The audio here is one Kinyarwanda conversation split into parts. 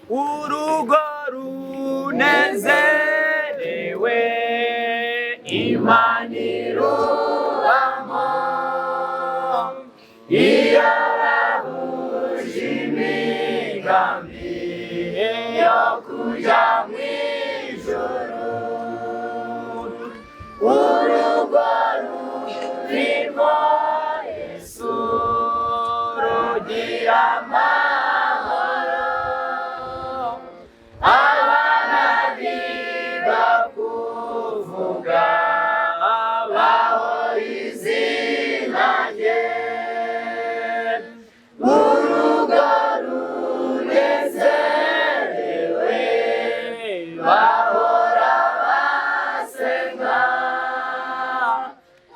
Urugo runezerewe, Imana irubamo. Iyo bahuje imigambi yo kuja mu ijuru, urugo rurimo Yesu rugira amahoro. Abana biga kuvuga, bahora izina rye. Urugo runezerewe, bahora basenga.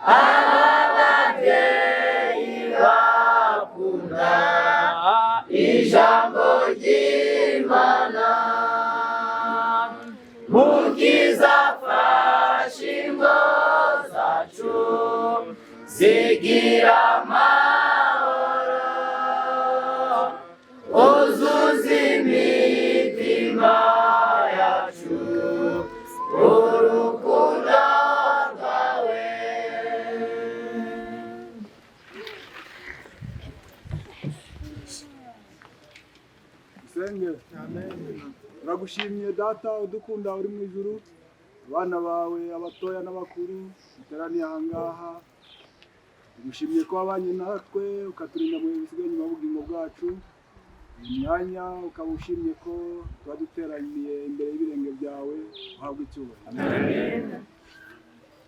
Aba babyeyi bakunda ijambo ry'Imana. Mukiza afashe ingo zacu zigira amahoro, uzuza imitima yacu urukundo rwawe. Dusenge. Turagushimye Data udukunda uri mu ijuru, abana bawe abatoya n'abakuru duteraniye aha ngaha. Tugushimiye ko wabanye natwe, ukaturinda mu bihe bisigaye nyuma y'ubugingo bwacu. Uyu mwanya ukaba ushimye ko tuba duteraniye imbere y'ibirenge byawe, uhabwe icyubahiro.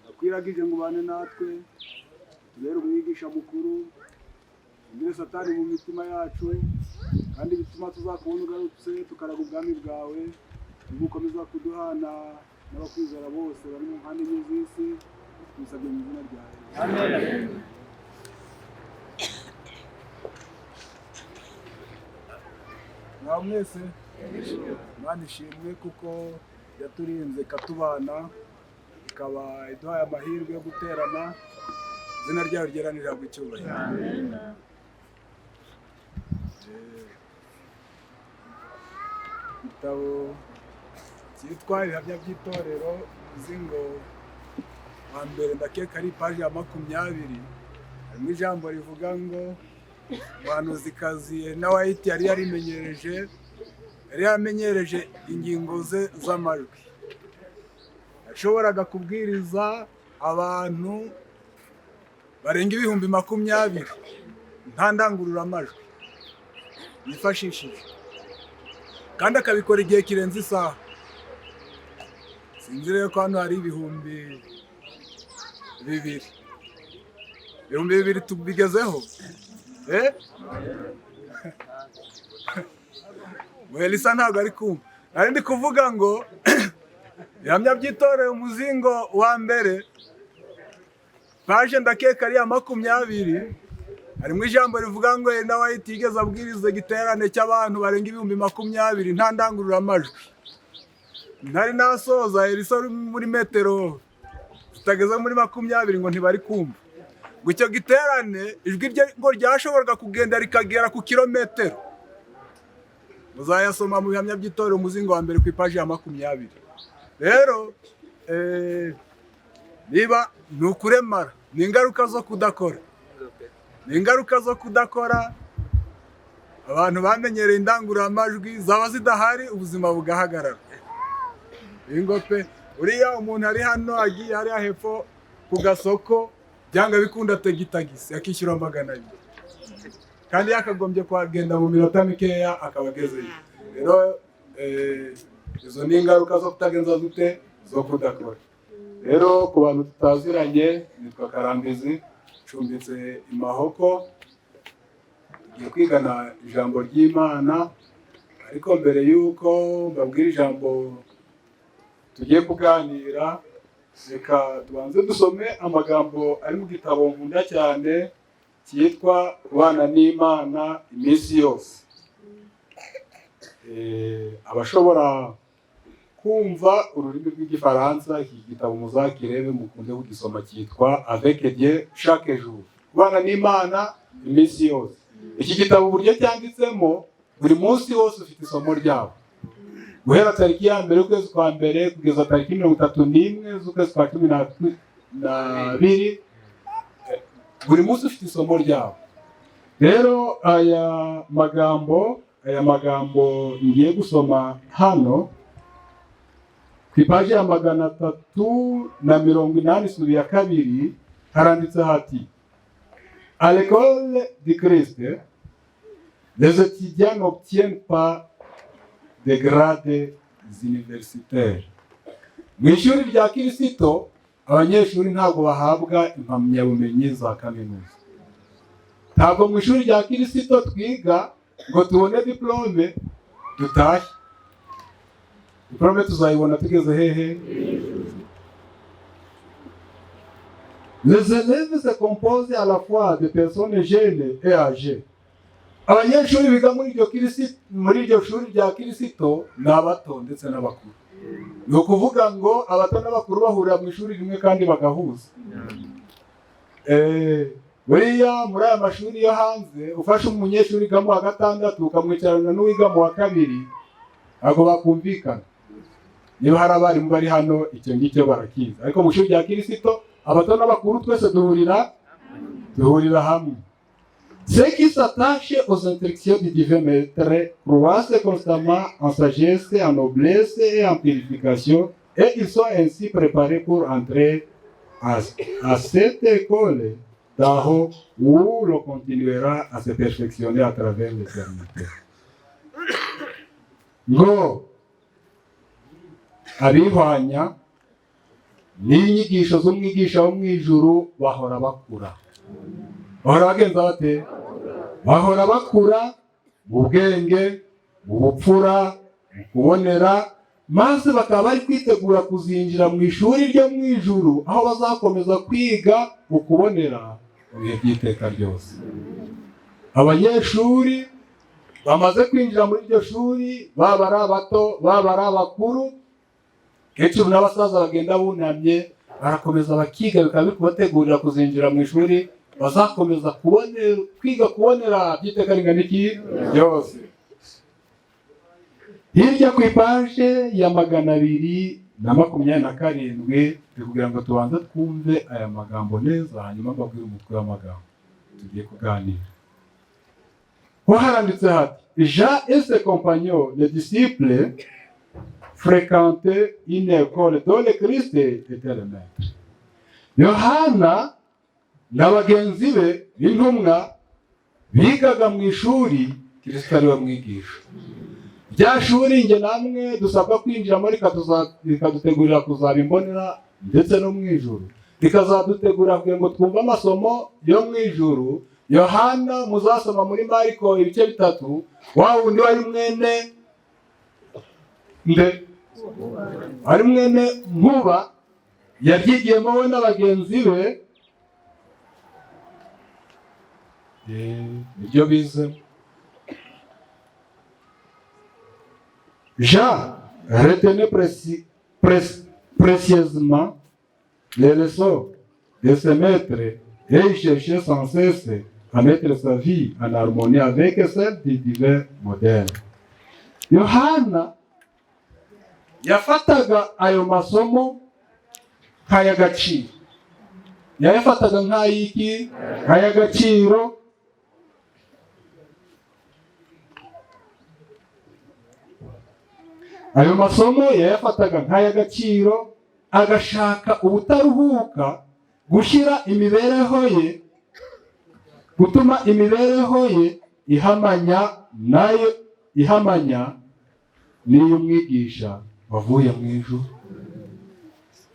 Ndakwiragije ngo ubane natwe, tubere umwigisha mukuru, undire Satani mu mitima yacu, kandi bituma tuzakubona ugarutse tukaraga ubwami bwawe. Nibwo ukomeza kuduhana n'abakwizera bose bari mu mpande enye z'isi. Tubisabye mu izina ryawe. Mwaho mwese, Imana ishimwe kuko yaturinze ikatubana, ikaba iduhaye amahirwe yo guterana. Izina ryayo ryeranira icyubahiro. Igitabo cyitwa Ibihamya by'Itorero, umuzingo wa mbere, ndakeka ari ipaji ya 20, harimo ijambo rivuga ngo umuhanuzikazi Ellen White yari yaramenyereje ingingo ze z'amajwi. Yashoboraga kubwiriza abantu barenga 20,000 nta ndangururamajwi yifashishije, kandi akabikora igihe kirenze isaha. Sinzi rero ko hano hari 2000, 2000 tubigezeho. Elisa ntabwo ari kumva. Nari ndi kuvuga ngo Ibihamya by'Itorero, umuzingo wa mbere, paje ndakeka ari iya 20, harimo ijambo rivuga ngo Ellen White yigeze abwiriza igiterane cy'abantu barenga 20,000 nta ndangururamajwi. Ntari nasoza, Elisa uri muri metero zitageze muri 20 ngo ntibari kumva. Ngo icyo giterane ijwi rye ngo ryashoboraga kugenda rikagera ku kilometero. Muzayasoma mu Bihamya by'Itorero, umuzingo wa mbere, ku ipaji ya 20. Rero niba ni ukuremara, ni ingaruka zo kudakora, ni ingaruka zo kudakora. Abantu bamenyereye indangururamajwi, zaba zidahari ubuzima bugahagarara. Ingo pe, uriya umuntu ari hano agiye hariya hepfo ku gasoko, byanga bikunda atega itagisi akishyura 200, kandi yakagombye kuhagenda mu minota mikeya akaba agezeyo. Rero izo ni ingaruka zo kutagenza dute, zo kudakora. Rero ku bantu tutaziranye, nitwa Karambizi, ncumbitse i Mahoko. Tugiye kwigana ijambo ry'Imana, ariko mbere y'uko mbabwira ijambo tugiye kuganira, reka tubanze dusome amagambo ari mu gitabo nkunda cyane cyitwa Kubana n'Imana Iminsi Yose. Abashobora kumva ururimi rw'Igifaransa, iki gitabo muzakirebe, mukunde kugisoma, cyitwa Avec Dieu chaque jour, Kubana n'Imana Iminsi Yose. Iki gitabo uburyo cyanditsemo, buri munsi wose ufite isomo ryawo. Guhera tariki ya 1 y'ukwezi kwa mbere kugeza tariki 31 z'ukwezi kwa 12, buri munsi ufite isomo ryawo. Rero aya magambo ngiye gusoma hano ku ipaji ya 380 isubi ya kabiri, haranditse hati: "À l'école du Christ, les étudiants n'obtiennent pas de grades universitaires." Mu ishuri rya Kirisito abanyeshuri ntabwo bahabwa impamyabumenyi za kaminuza. Ntabwo mu ishuri rya Kirisito twiga ngo tubone diplôme dutahe. Diplôme tuzayibona tugeze hehe? Les élèves se composent à la fois de personnes jeunes et âgées. Abanyeshuri biga muri iryo shuri rya Kirisito ni abato ndetse n'abakuru. Ni ukuvuga ngo abato n'abakuru bahurira mu ishuri rimwe kandi bagahuza. Buriya muri aya mashuri yo hanze, ufashe umunyeshuri wiga mu wa gatandatu ukamwicarana n'uwiga mu wa kabiri, ntabwo bakumvikana. Niba hari abarimu bari hano, icyo ngicyo barakizi. Ariko mu ishuri rya Kirisito abato n'abakuru twese duhurira hamwe. Ceux qui s'attachent aux instructions du divin maître croissent constamment en sagesse, en noblesse et en purification, et ils sont ainsi préparés pour entrer à cette école d'en haut où l'on continuera à se perfectionner à travers l'éternité. Ngo abihwanya n'inyigisho z'umwigisha wo mu ijuru bahora bakura. Bahora bagenza bate? Bahora bakura mu bwenge, mu bupfura, mu kubonera, maze bakaba bari kwitegura kuzinjira mu ishuri ryo mu ijuru aho bazakomeza kwiga mu kubonera mu bihe by'iteka ryose. Abanyeshuri bamaze kwinjira muri iryo shuri, baba ari abato, baba ari abakuru, kenshi n'abasaza bagenda bunamye, barakomeza bakiga, bikaba biri kubategurira kuzinjira mu ishuri bazakomeza kwiga kubonera by'iteka ringana iki byose. Hirya ku ipaje ya 227, turi kugira ngo tubanze twumve aya magambo neza, hanyuma mbabwire umutwe w'amagambo tugiye kuganira. Ho haranditse hati: "Jean et ses compagnons, les disciples, fréquentaient une école dont le Christ était le maître." Yohana na bagenzi be b'intumwa bigaga mu ishuri Kristo ari we mwigisha. Rya shuri njye namwe dusabwa kwinjiramo, rikadutegurira kuzaba imbonera ndetse no mu ijuru, rikazadutegura kugira ngo twumve amasomo yo mu ijuru. Yohana muzasoma muri Mariko ibice 3, wa wundi wari mwene nde? Wari mwene Nkuba, yabyigiyemo we na bagenzi be, nibyo bizemo. Jean retenait précieusement les leçons de ses maîtres et il cherchait sans cesse à mettre sa vie en harmonie avec celle du divin modèle. Yohana yafataga ayo masomo nk'ay'agaciro, yayafataga nk'ay'iki? Nk'ay'agaciro. Ayo masomo yayafataga nk'ay'agaciro, agashaka ubutaruhuka gushyira imibereho ye, gutuma imibereho ye ihamanya nayo, ihamanya n'iy'umwigisha wavuye mu ijuru.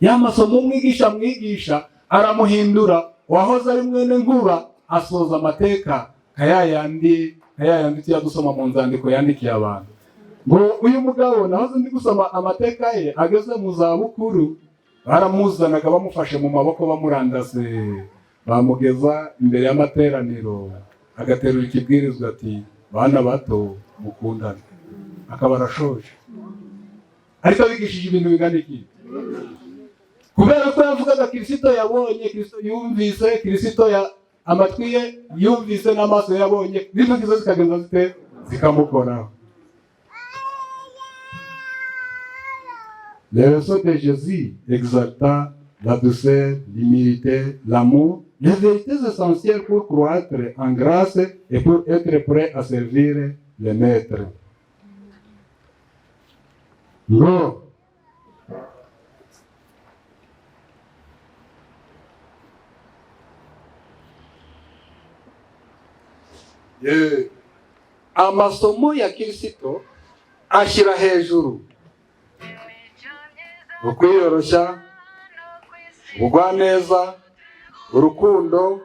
Ya masomo umwigisha mwigisha aramuhindura, wahoze ari mwene Nkuba asoza amateka nka ya yandi tujya dusoma mu nzandiko yandikiye abantu. Ngo uyu mugabo nahoze ndi gusoma amateka ye, ageze mu zabukuru baramuzanaga bamufashe mu maboko bamurandase, bamugeza imbere y'amateraniro agaterura ikibwirizwa ati: "Bana bato, mukundane." Akaba arashoje, ariko abigishije ibintu bingana iki? Kubera ko yavugaga Kirisito yabonye, Kirisito yumvise, Kirisito ya amatwi ye yumvise n'amaso ye yabonye, n'intoki ze zikagenda zite? Zikamukoraho. Les leçons de Jésus exalta la douceur, l'humilité, l'amour, les vérités essentielles pour croître en grâce et pour être prêt à servir le Maître. Ngo amasomo ya Kirisito ashyira hejuru ukwiyoroshya, ubugwaneza, urukundo,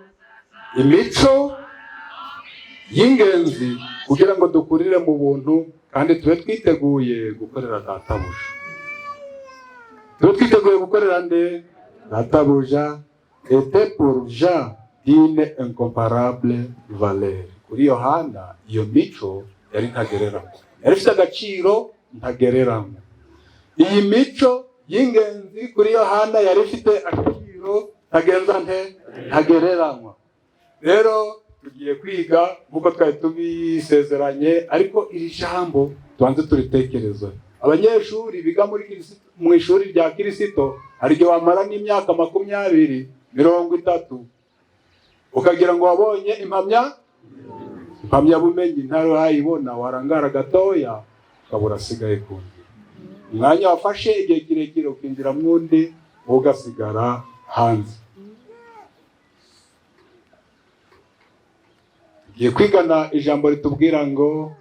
imico y'ingenzi kugira ngo dukurire mu buntu kandi tube twiteguye gukorera databuja. Tube twiteguye gukorera nde? Databuja. Était pour Jean d'une incomparable valeur. Kuri Yohana iyo mico yari ntagereranywa, yari ifite agaciro ntagereranywa. Iyi mico y'ingenzi kuri Yohana yari ifite agaciro ntagenza nte? Ntagereranywa. Rero tugiye kwiga nk'uko twari tubisezeranye, ariko iri jambo tubanze turitekereza. Abanyeshuri biga muri mu ishuri rya Kirisito, hari igihe wamara n'imyaka 20, 30, ukagira ngo wabonye impamyabumenyi, ntarayibona, warangara gatoya ukaba urasigaye ku nzira. Umwanya wafashe igihe kirekire ukinjira mu wundi, ugasigara hanze. Tugiye kwigana ijambo ritubwira ngo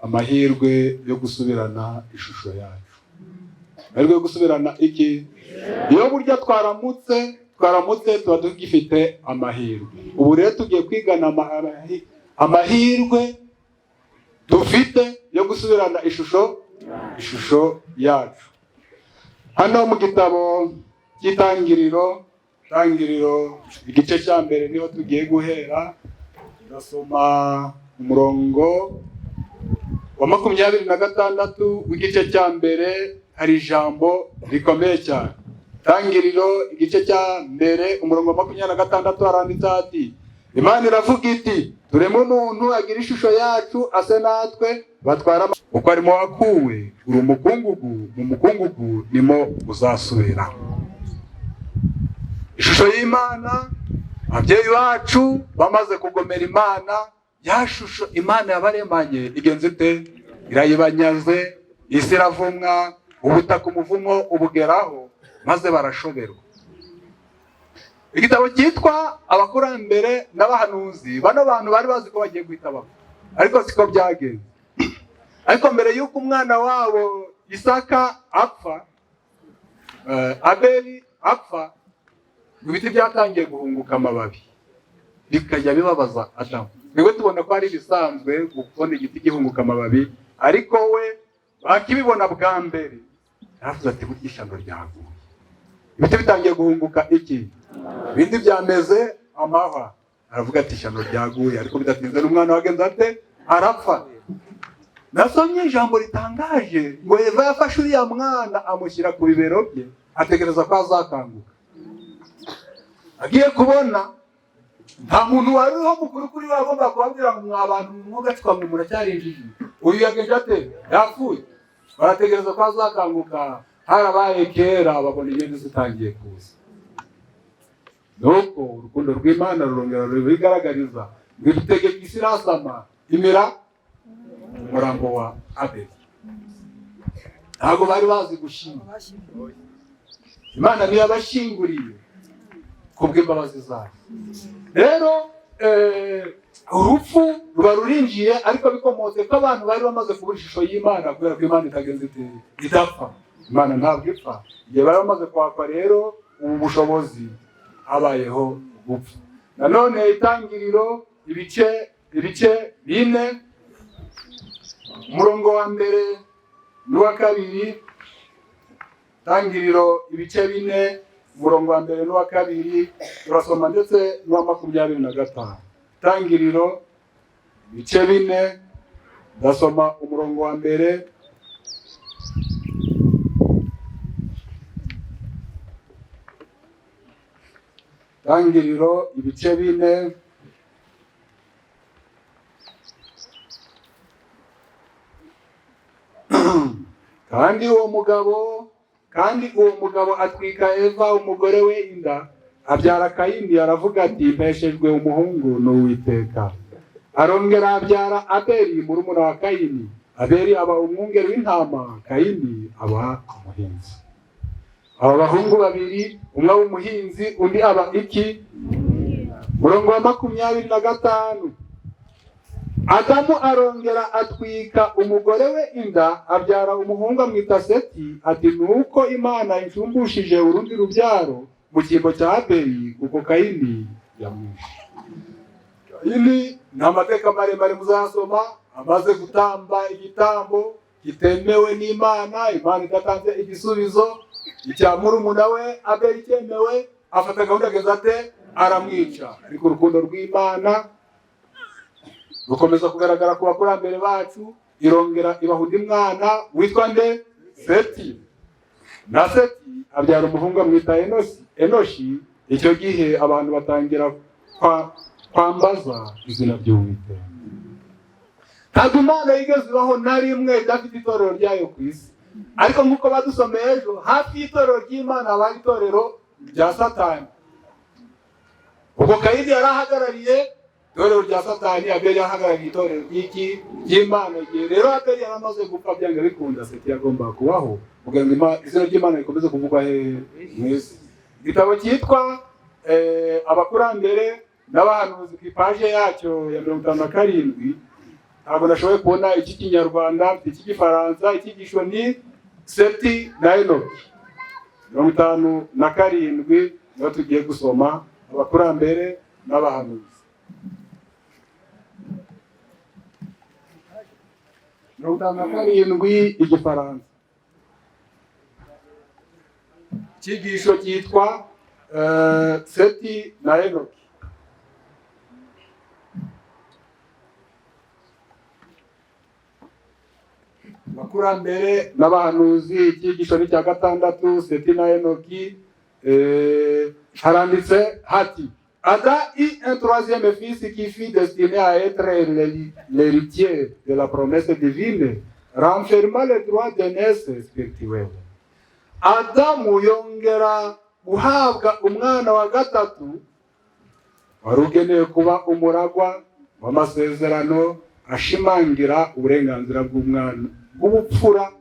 amahirwe yo gusubirana ishusho yacu. Amahirwe yo gusubirana iki? Iyo burya twaramutse tuba tugifite amahirwe. Ubu rero tugiye kwigana amahirwe dufite yo gusubirana ishusho yacu. Hano mu gitabo cy'Itangiriro, Tangiriro igice cya mbere niho tugiye guhera. Ndasoma umurongo wa 26 w'igice cya mbere, hari ijambo rikomeye cyane. Tangiriro igice cya mbere umurongo wa 26 haranditse ati: Imana iravuga iti tureme umuntu agira ishusho yacu, ase natwe, batwara uko arimo wakuwe uri umukungugu, mu mukungugu nimo uzasubira. Ishusho y'Imana, ababyeyi bacu bamaze kugomera Imana, ya shusho Imana yabaremanye igenze ite? Irayibanyaze, isi iravumwa, ubutaka umuvumo ubugeraho, maze barashoberwa. Igitabo cyitwa Abakurambere n'Abahanuzi, bano bantu bari bazi ko bagiye guhita bapfa, ariko siko byagenze. Ariko mbere y'uko umwana wabo Isaka apfa, Abeli apfa, ibiti byatangiye guhunguka amababi, bikajya bibabaza Adamu. Niwe tubona ko ari ibisanzwe kubona igiti gihunguka amababi, ariko we akibibona bwa mbere yaravuze ati burya ishyano ryaguye, ibiti bitangiye guhunguka iki, ibindi byameze amahwa. Aravuga ati ishyano ryaguye, ariko bidatinze n'umwana wagenze ate? Arapfa. Nasomye ijambo ritangaje ngo Eva yafashe uriya mwana amushyira ku bibero bye, ategereza ko azakanguka. Agiye kubona nta muntu wari uriho mukuru kuri we agomba kubabwira ngo mwa bantu mwugacwa ngo muracyari injiji, uyu yagenje ate? Yapfuye. Barategereza ko azakanguka. Harabaye kera babona inyenzi zitangiye kuza. Nuko urukundo rw'Imana rurongera rubigaragariza, ngo itegeka isi irasama imira umurambo wa Abeli. Ntabwo bari bazi gushyingura, Imana niyo yabashyinguriye kubw'imbabazi zayo. Rero urupfu ruba rurinjiye, ariko bikomotse ko abantu bari bamaze kubura ishusho y'Imana, kubera ko Imana itagenze idapfa. Imana ntabwo ipfa. Igihe bari bamaze kwakwa rero ubu bushobozi, habayeho gupfa. Nanone Itangiriro ibice 4 umurongo wa mbere n'uwa kabiri. Itangiriro ibice 4 umurongo wa mbere n'uwa kabiri, turasoma ndetse n'uwa 25. Itangiriro ibice 4, ndasoma umurongo wa mbere. Itangiriro ibice 4, kandi uwo mugabo Kandi uwo mugabo atwika Eva umugore we inda, abyara Kayini, aravuga ati: "Mpeshejwe umuhungu n'Uwiteka." Arongera abyara Abeli, murumuna wa Kayini. Abeli aba umwungeri w'intama, Kayini aba umuhinzi. Aba bahungu babiri, umwe aba umuhinzi, undi aba iki? Murongo wa 25: Adamu arongera atwika umugore we inda, abyara umuhungu, amwita Seti, ati: "Nuko Imana inshumbushije urundi rubyaro mu cyimbo cya Abeli, kuko Kayini yamwishe." Kayini ni amateka maremare muzasoma. Amaze gutamba igitambo kitemewe n'Imana, Imana idatanze igisubizo, icya murumuna we Abeli cyemewe, afata gahunda ageza ate? Aramwica. Ariko urukundo rw'Imana rukomeza kugaragara ku bakurambere bacu, irongera ibaha undi mwana witwa nde? Seti. Na Seti abyara umuhungu, amwita Enosi. Enoshi, icyo gihe abantu batangira kwambaza izina ry'Uwiteka. Ntabwo Imana yigeze ibaho na rimwe idafite itorero ryayo ku isi. Ariko nk'uko badusomeye ejo, hafi y'itorero ry'Imana haba itorero rya Satani. Ubwo Kayini yari ahagarariye itorero rya Satani, Abeli ahagarariye itorero ry'iki? Ry'Imana. Igihe rero Abeli yari amaze gupfa, byanga bikunda Seti yagombaga kubaho kugira ngo izina ry'Imana rikomeze kuvugwa hehe? Mu isi. Igitabo cyitwa Abakurambere n'Abahanuzi, ku ipaje yacyo ya 57. Ntabwo nashoboye kubona icy'Ikinyarwanda, mfite icy'Igifaransa. Icyigisho ni Seti na Enoki. 57 niho tugiye gusoma, Abakurambere n'Abahanuzi, 57, Igifaransa. Icyigisho cyitwa Seti na Enoki. Abakurambere n'Abahanuzi, icyigisho ni icya gatandatu, Seti na Enoki. Haranditse hati: "Adam eut un troisième fils qui fut destiné à être l'héritier de la promesse divine, renfermant le droit d'aînesse spirituelle." Adamu yongera guhabwa umwana wa gatatu wari ugenewe kuba umuragwa w'amasezerano ashimangira uburenganzira bw'umwana bw'ubupfura,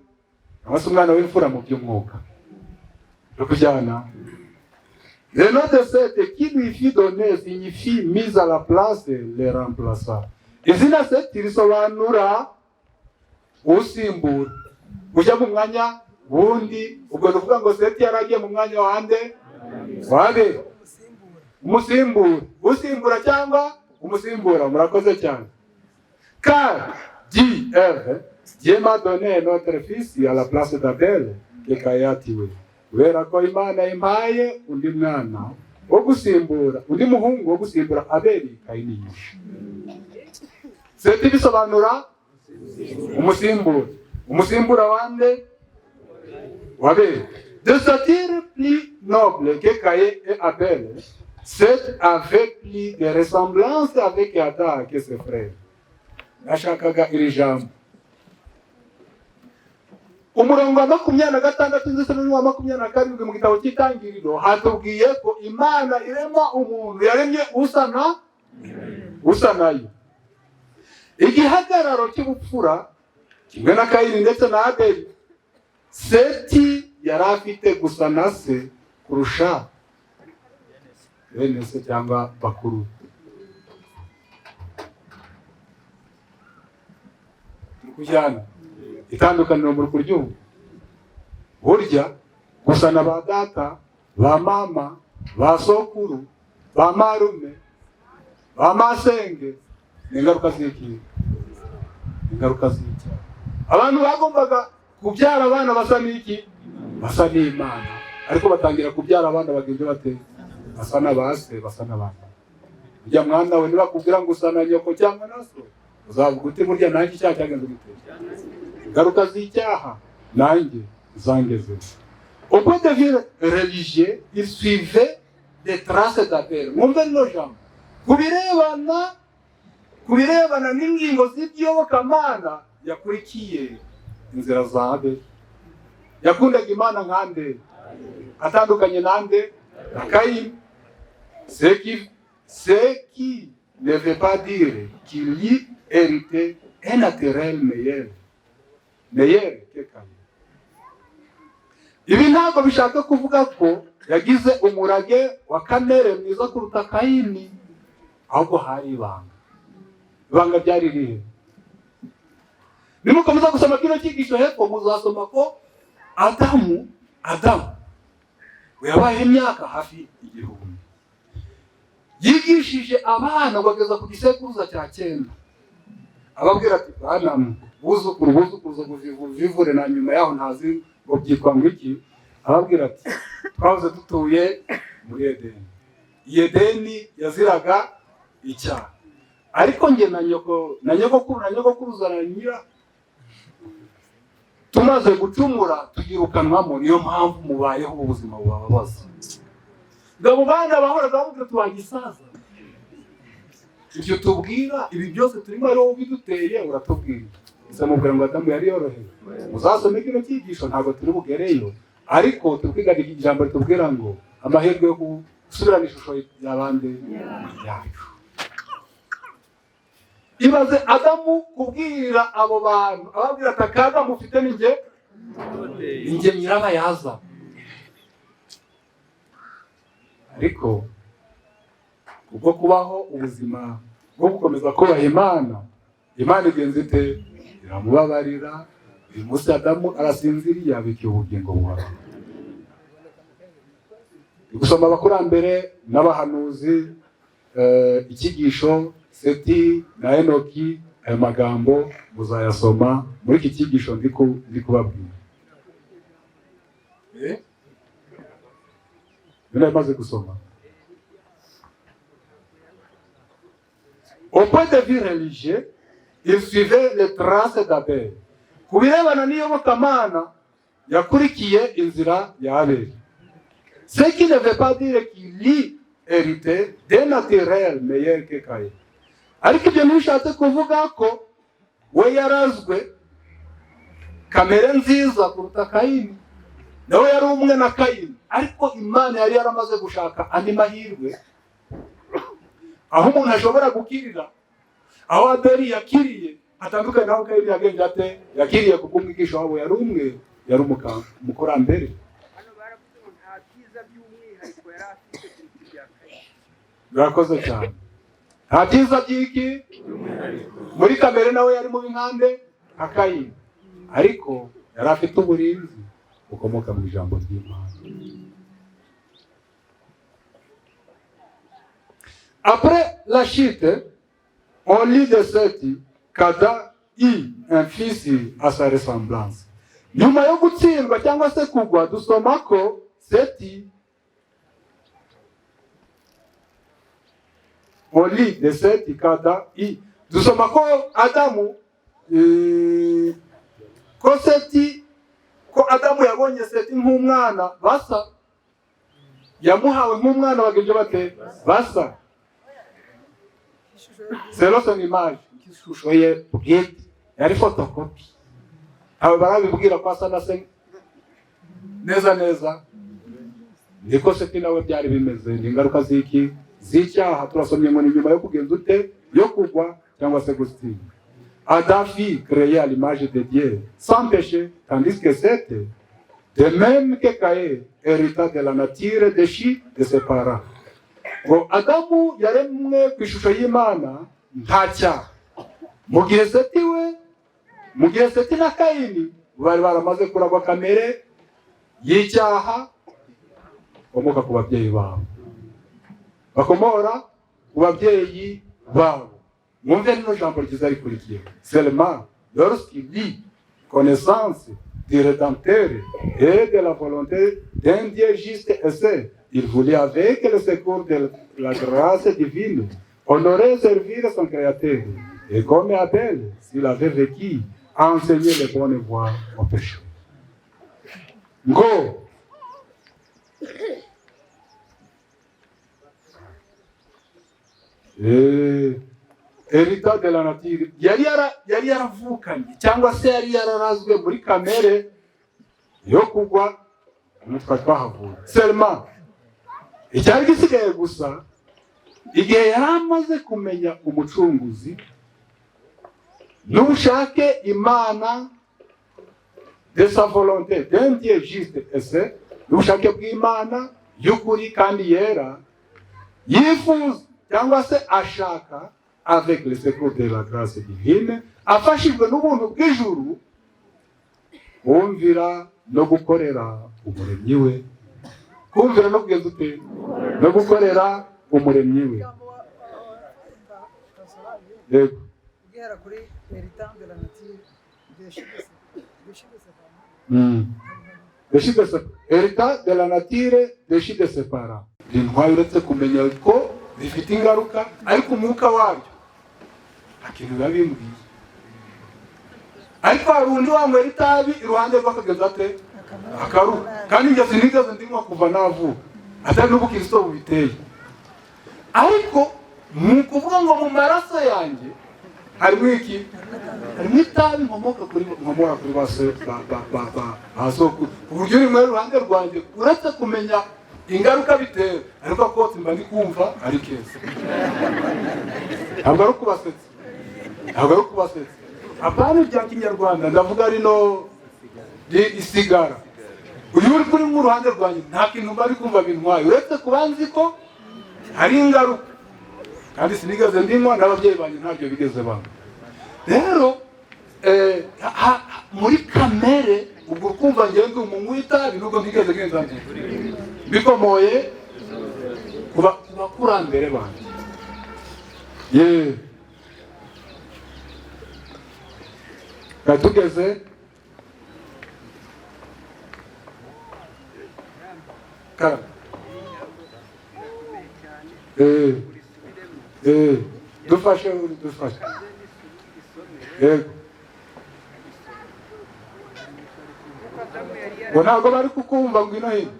cyangwa se umwana w'imfura mu by'umwuka no kujyana. Le nom de Seth qui lui fut donné signifie mise à la place, le remplaçant. Izina Seti risobanura usimbura, ujya mu mwanya wundi. Ubwo ni ukuvuga ngo Seti yaragiye mu mwanya wande? Wabe umusimbura, usimbura cyangwa umusimbura. Murakoze cyane. "Car, dit Ève, Dieu m'a donné un autre fils à la place d'Abel que Caïn a tué." Kubera ko Imana impaye undi mwana wo gusimbura, undi muhungu wo gusimbura Abeli Kayini yishe. Seti bisobanura umusimbura. Umusimbura wande? W'Abeli. De stature plus noble que Caïn et Abel, Seth avait plus de ressemblance avec Adam que ses frères. Nashakaga iri jambo. Umurongo wa 26 ndetse n'uwa 27 mu gitabo cy'Itangiriro hatubwiye ko Imana irema umuntu, yaremye usa na usa nayo. Igihagararo cy'ubupfura, kimwe na Kayini ndetse na Abeli, Seti yari afite gusa na se kurusha bene se cyangwa bakuru. Turi kujyana? Itandukaniro muri kuryumva? Burya gusa na ba data, ba mama, ba sokuru, ba marume, ba masenge ni ingaruka z'iki? Ingaruka z'icyaha. Abantu bagombaga kubyara abana basa n'iki? Basa n'Imana. Ariko batangira kubyara abana bagenzi bate? Basa na ba se, basa n'abana. Ujya mwana we, nibakubwira ngo usa na nyoko cyangwa na so, uzavuga uti: "Burya nanjye icyaha cyagenze gute? Ingaruka z'icyaha nanjye zangeze." Au point de vue religieux, il suivait des traces d'Abel. Mwumve rino jambo: ku birebana n'ingingo z'iby'iyobokamana, yakurikiye inzira za Abeli. Yakundaga Imana nkande? Atandukanye nande? Na Kayini. Ce qui ne veut pas dire qu'il y hérité un naturel meilleur que Caïn. Ibi ntabwo bishaka kuvuga ko yagize umurage wa kamere mwiza kuruta Kayini, ahubwo hari ibanga. Ibanga ryari rihe? Nimukomeza gusoma kino cyigisho hepfo, muzasoma ko Adamu yabayeho imyaka hafi 1000, yigishije abana ngo ageza ku gisekuruza cya cyenda, ababwira ati: "Bana mwe, buzukuru, buzukuruza, vivure na nyuma yaho ntazi ngo byitwa ngo iki." Ababwira ati: "Twahoze dutuye muri Edeni. Iyi Edeni yaziraga icyaha, ariko njye na nyoko na nyogokuru na nyogokuruza na nyira tumaze gucumura tugirukanwamo, niyo mpamvu mubayeho ubu buzima bubabaza." Ngo abo bana bahoraga bamubwira ati: "Wagisaza, ibyo tubwira, ibi byose turimo ari wowe ubiduteye, uratubwira." Gusa mubwira ngo Adamu yari yorohewe. Muzasome kino cyigisho, ntabwo turi bugereyo, ariko turi kwiga ijambo ritubwira ngo amahirwe yo gusubirana ishusho y'abandi yacu. Ibaze Adamu kubwira abo bantu, ababwira ati: "Akaga mufite ni njye, ni njye nyirabayaza." Ariko kubwo kubaho ubuzima bwo gukomeza kubaha Imana, Imana igenza ite? Iramubabarira. Uyu munsi Adamu arasinziriye, abikiye ubugingo buhoraho. Gusoma abakurambere n'abahanuzi, icyigisho Seti na Enoki, ayo magambo muzayasoma muri iki cyigisho ndi kubabwira. Nari maze gusoma. Au point de vue religieux, il suivait les traces d'Abel. Ku birebana n'iyobokamana, yakurikiye inzira ya Abeli. Ce qui ne veut pas dire qu'il y hérité d'un naturel meilleur que Caïn. Ariko ibyo ntibishatse kuvuga ko we yarazwe kamere nziza kuruta Kayini. Nawe yari umwe na Kayini, ariko Imana yari yaramaze gushaka andi mahirwe aho umuntu ashobora gukirira. Aho Abeli yakiriye hatandukanye naho Kayini yagenje ate? Yakiriye, kuko umwigisha wabo yari umwe, yari umukurambere. Hano baravuze ngo nta byiza by'umwihariko yari afite kuruta ibya Kayini. Birakoze cyane. Nta byiza by'iki muri kamere, nawe yari mubi nkande? Nka Kayini, ariko yari afite uburinzi bukomoka mu ijambo ry'Imana. Après la chute, on lit de Seth qu'Adam eut un fils à sa ressemblance. Nyuma yo gutsindwa cyangwa se kugwa, dusoma ko Seti, on lit de Seth qu'Adam eut, dusoma ko Adamu, ko Seti, ko Adamu yabonye Seti nk'umwana basa, yamuhawe nk'umwana bagenje bate? Basa, selon son image, ishusho ye bwite, yari fotokopi. Abo barabibwira ko asa na se neza neza, niko Seti nawe byari bimeze. Ni ingaruka z'iki? Z'icyaha. Turasomye ngo ni nyuma yo kugenza ute? Yo kugwa cyangwa se gutsinda. Adam fut créé à l'image de Dieu sans péché, tandis que Seth, de même que Caïn, hérita de la nature déchue de ses parents. Ngo Adamu yaremwe ku ishusho y'Imana nta cyaha, mu gihe Seti we, mu gihe Seti na Kayini bari baramaze kuragwa kamere y'icyaha bakomoka ku babyeyi babo, bakomora ku babyeyi babo. Mwumve rino jambo ryiza rikurikiye: "Seulement lorsqu'il eut connaissance du Rédempteur et de la volonté d'un Dieu juste et saint, il voulut, avec le secours de la grâce divine, honorer et servir son Créateur et, comme Abel s'il avait vécu, enseigner les bonnes voies aux pécheurs." Ngo hérita de la nature, yari yaravukanye cyangwa se yari yararazwe muri kamere. Yo kugwa twari twahavuye. Seulement icyari gisigaye gusa, igihe yari amaze kumenya Umucunguzi n'ubushake Imana, de sa volonté d'un Dieu juste et saint, n'ubushake bw'Imana y'ukuri kandi yera, yifuza cyangwa se ashaka, avec le secours de la grâce divine, afashijwe n'ubuntu bw'ijuru, kumvira no gukorera Umuremyi we. Kumvira no kugeza ute? No gukorera Umuremyi we. Yego. Guhera kuri héritant de la nature déchu de ses parents. Déchu de ses, héritant de la nature, déchu de ses parents. Intwaye uretse kumenya ko bifite ingaruka, ariko umwuka wabyo nta kintu biba bimbwiye. Ariko hari undi wanywera itabi iruhande rwe akageza ate? Akaruka. Kandi njye sinigeze ndinywa kuva navuka, atari n'ubukristo bubiteye, ariko ni ukuvuga ngo mu maraso yanjye harimo iki? Harimo itabi nkomoka kuri ba se, ba sokuru, ku buryo rimwe iruhande rwanjye, uretse kumenya ingaruka bitera, ariko akotsi mba ndi kumva ari keza. Ntabwo ari ukubasetsa, ntabwo ari ukubasetsa. Apana ibya kinyarwanda, ndavuga rino isigara. Uyu uri kuri nk'uruhande rwanjye, nta kintu mba ndi kumva bintwaye, uretse kuba nzi ko hari ingaruka, kandi sinigeze ndinywa, n'ababyeyi banjye ntabyo bigeze banywa. Rero muri kamere ubwo ukumva ngenda umunywi w'itabi, nubwo ntigeze ngenza bikomoye ku bakurambere banjye. Ye, twari tugeze kara. Dufashe, dufashe. Yego, ngo ntabwo bari kukumva. Ngwino hino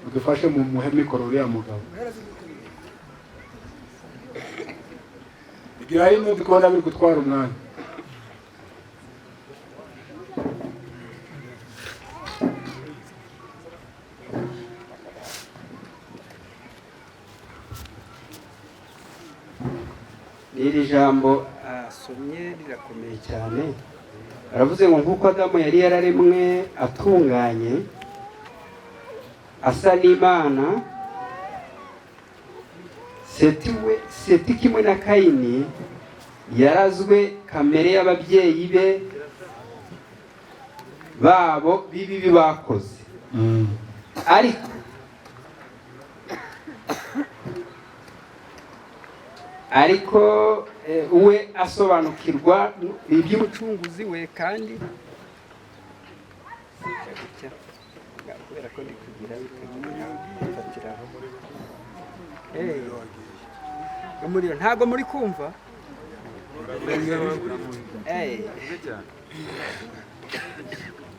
udufashe mu muhe mikoro uriya mugabo. Igira hino, ndi kubona biri gutwara umwanya. Iri jambo asomye rirakomeye cyane. Aravuze ngo nk'uko Adamu yari yararemwe atunganye, asa n'Imana, Seti we, Seti kimwe na Kayini, yarazwe kamere y'ababyeyi be babo b'ibibi bakoze, ariko we asobanukirwa iby'Umucunguzi we. Kandi kubera ko ndi kugira bikagira umuriro, ntabwo muri kumva.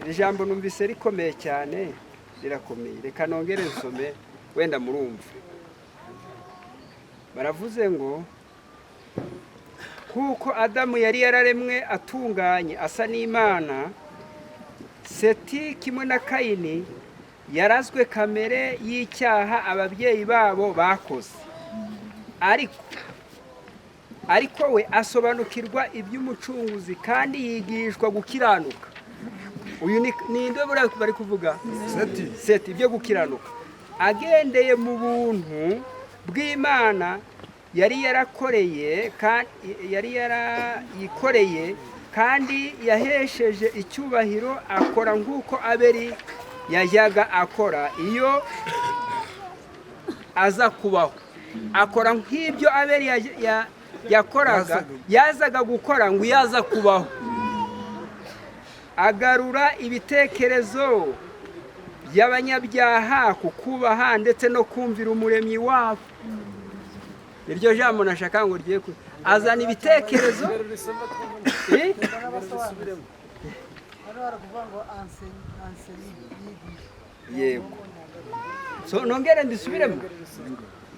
Iri jambo numvise rikomeye cyane, rirakomeye. Reka nongere nsome, wenda murumva. Baravuze ngo kuko Adamu yari yararemwe atunganye, asa n'Imana, Seti kimwe na Kayini yarazwe kamere y'icyaha ababyeyi babo bakoze, ariko we asobanukirwa iby'Umucunguzi kandi yigishwa gukiranuka. Uyu ni nde buriya bari kuvuga? Seti. Seti. Ibyo gukiranuka agendeye mu buntu bw'Imana yari yarakoreye, yari yarayikoreye kandi yahesheje icyubahiro, akora nk'uko Abeli yajyaga akora iyo aza kubaho. Akora nk'ibyo Abeli yakoraga, yazaga gukora ngo iyo aza kubaho. Agarura ibitekerezo by'abanyabyaha ku kubaha ndetse no kumvira Umuremyi wabo. Iryo jambo nashaka ngo rye azana ibitekerezo. Eh? Hano barakuvuga ngo enseigner, yigisha. Yego, so nongere ndisubiremo.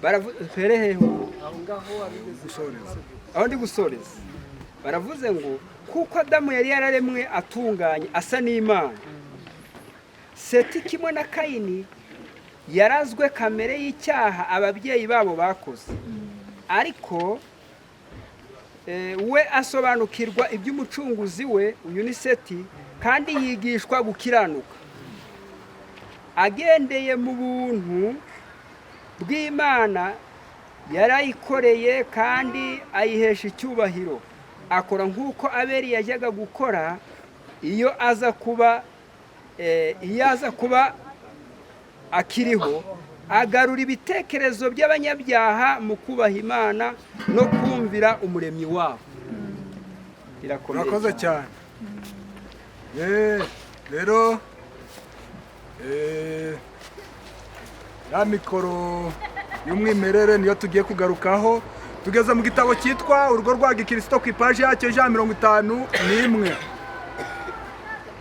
Baravuze hehe? Gusoreza. Aho ndi gusoreza. Baravuze ngo kuko Adamu yari yararemwe atunganye asa n'Imana, Seti kimwe na Kayini yarazwe kamere y'icyaha ababyeyi babo bakoze, ariko we asobanukirwa iby'umucunguzi we. Uyu ni Seti, kandi yigishwa gukiranuka agendeye mu buntu bw'Imana. Yarayikoreye kandi ayihesha icyubahiro, akora nk'uko Abeli yajyaga gukora iyo aza kuba akiriho, agarura ibitekerezo by'abanyabyaha mu kubaha Imana no kumvira Umuremyi wabo. Birakomeye. Urakoze cyane. Rero ya mikoro y'umwimerere niyo tugiye kugarukaho. Tugeze mu gitabo cyitwa Urugo rwa Gikirisito, ku ipaji yacyo 151,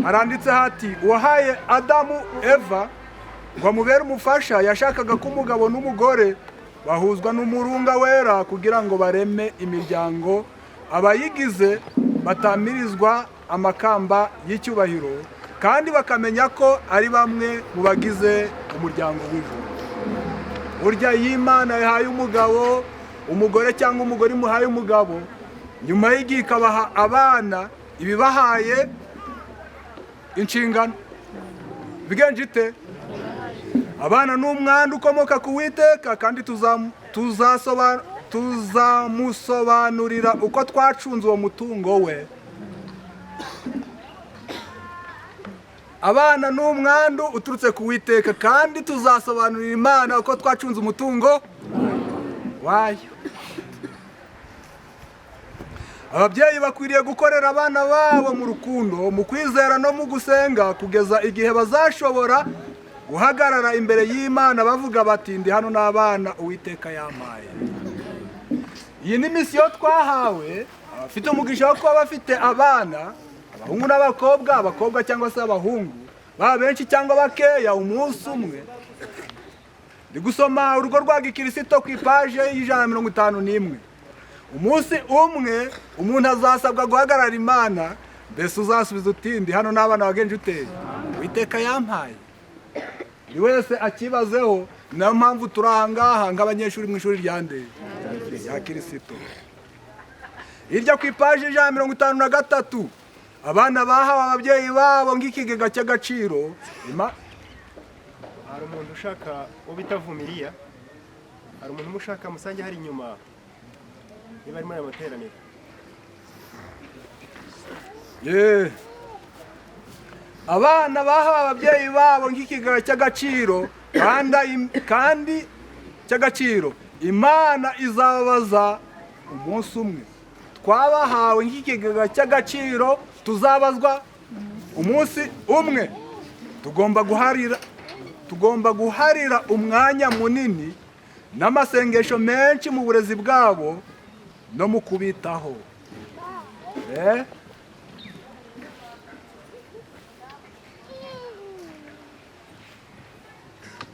haranditse hati: "Uwahaye Adamu Eva ngo amubere umufasha yashakaga ko umugabo n'umugore bahuzwa n'umurunga wera kugira ngo bareme imiryango abayigize batamirizwa amakamba y'icyubahiro, kandi bakamenya ko ari bamwe mu bagize umuryango w'ijuru." Burya iyo Imana yahaye umugabo umugore, cyangwa umugore imuhaye umugabo, nyuma y'igihe ikabaha abana, ibibahaye inshingano. Bigenje ite? Abana ni umwanda ukomoka ku Witeka, kandi tuzamusobanurira uko twacunze uwo mutungo we. Abana ni umwandu uturutse ku Witeka, kandi tuzasobanurira Imana uko twacunze umutungo wayo. Ababyeyi bakwiriye gukorera abana babo mu rukundo, mu kwizera no mu gusenga, kugeza igihe bazashobora guhagarara imbere y'Imana bavuga bati: "Ndi hano n'abana Uwiteka yampaye." Iyi ni misiyo twahawe, abafite umugisha wo kuba bafite abana, abahungu n'abakobwa, abakobwa cyangwa se abahungu, baba benshi cyangwa bakeya. Umunsi umwe, ndi gusoma Urugo rwa Gikirisito ku ipaje y'151, umunsi umwe umuntu azasabwa guhagarara Imana. Mbese uzasubiza uti: "Ndi hano n'abana wagenje uteye Uwiteka yampaye"? Buri wese akibazeho. Ni nayo mpamvu turi aha ngaha nk'abanyeshuri mu ishuri rya nde? Rya Kirisito. Hirya ku ipaji 153, abana bahawe ababyeyi babo nk'ikigega cy'agaciro. Hari umuntu ushaka uwo bita Vumiriya? Hari umuntu umushaka musange hari inyuma, niba ari muri aya materaniro. Ye. Abana bahawe ababyeyi babo nk'ikigega cy'agaciro kandi cy'agaciro, Imana izababaza umunsi umwe. Twabahawe nk'ikigega cy'agaciro, tuzabazwa umunsi umwe. Tugomba guharira umwanya munini n'amasengesho menshi mu burezi bwabo no mu kubitaho.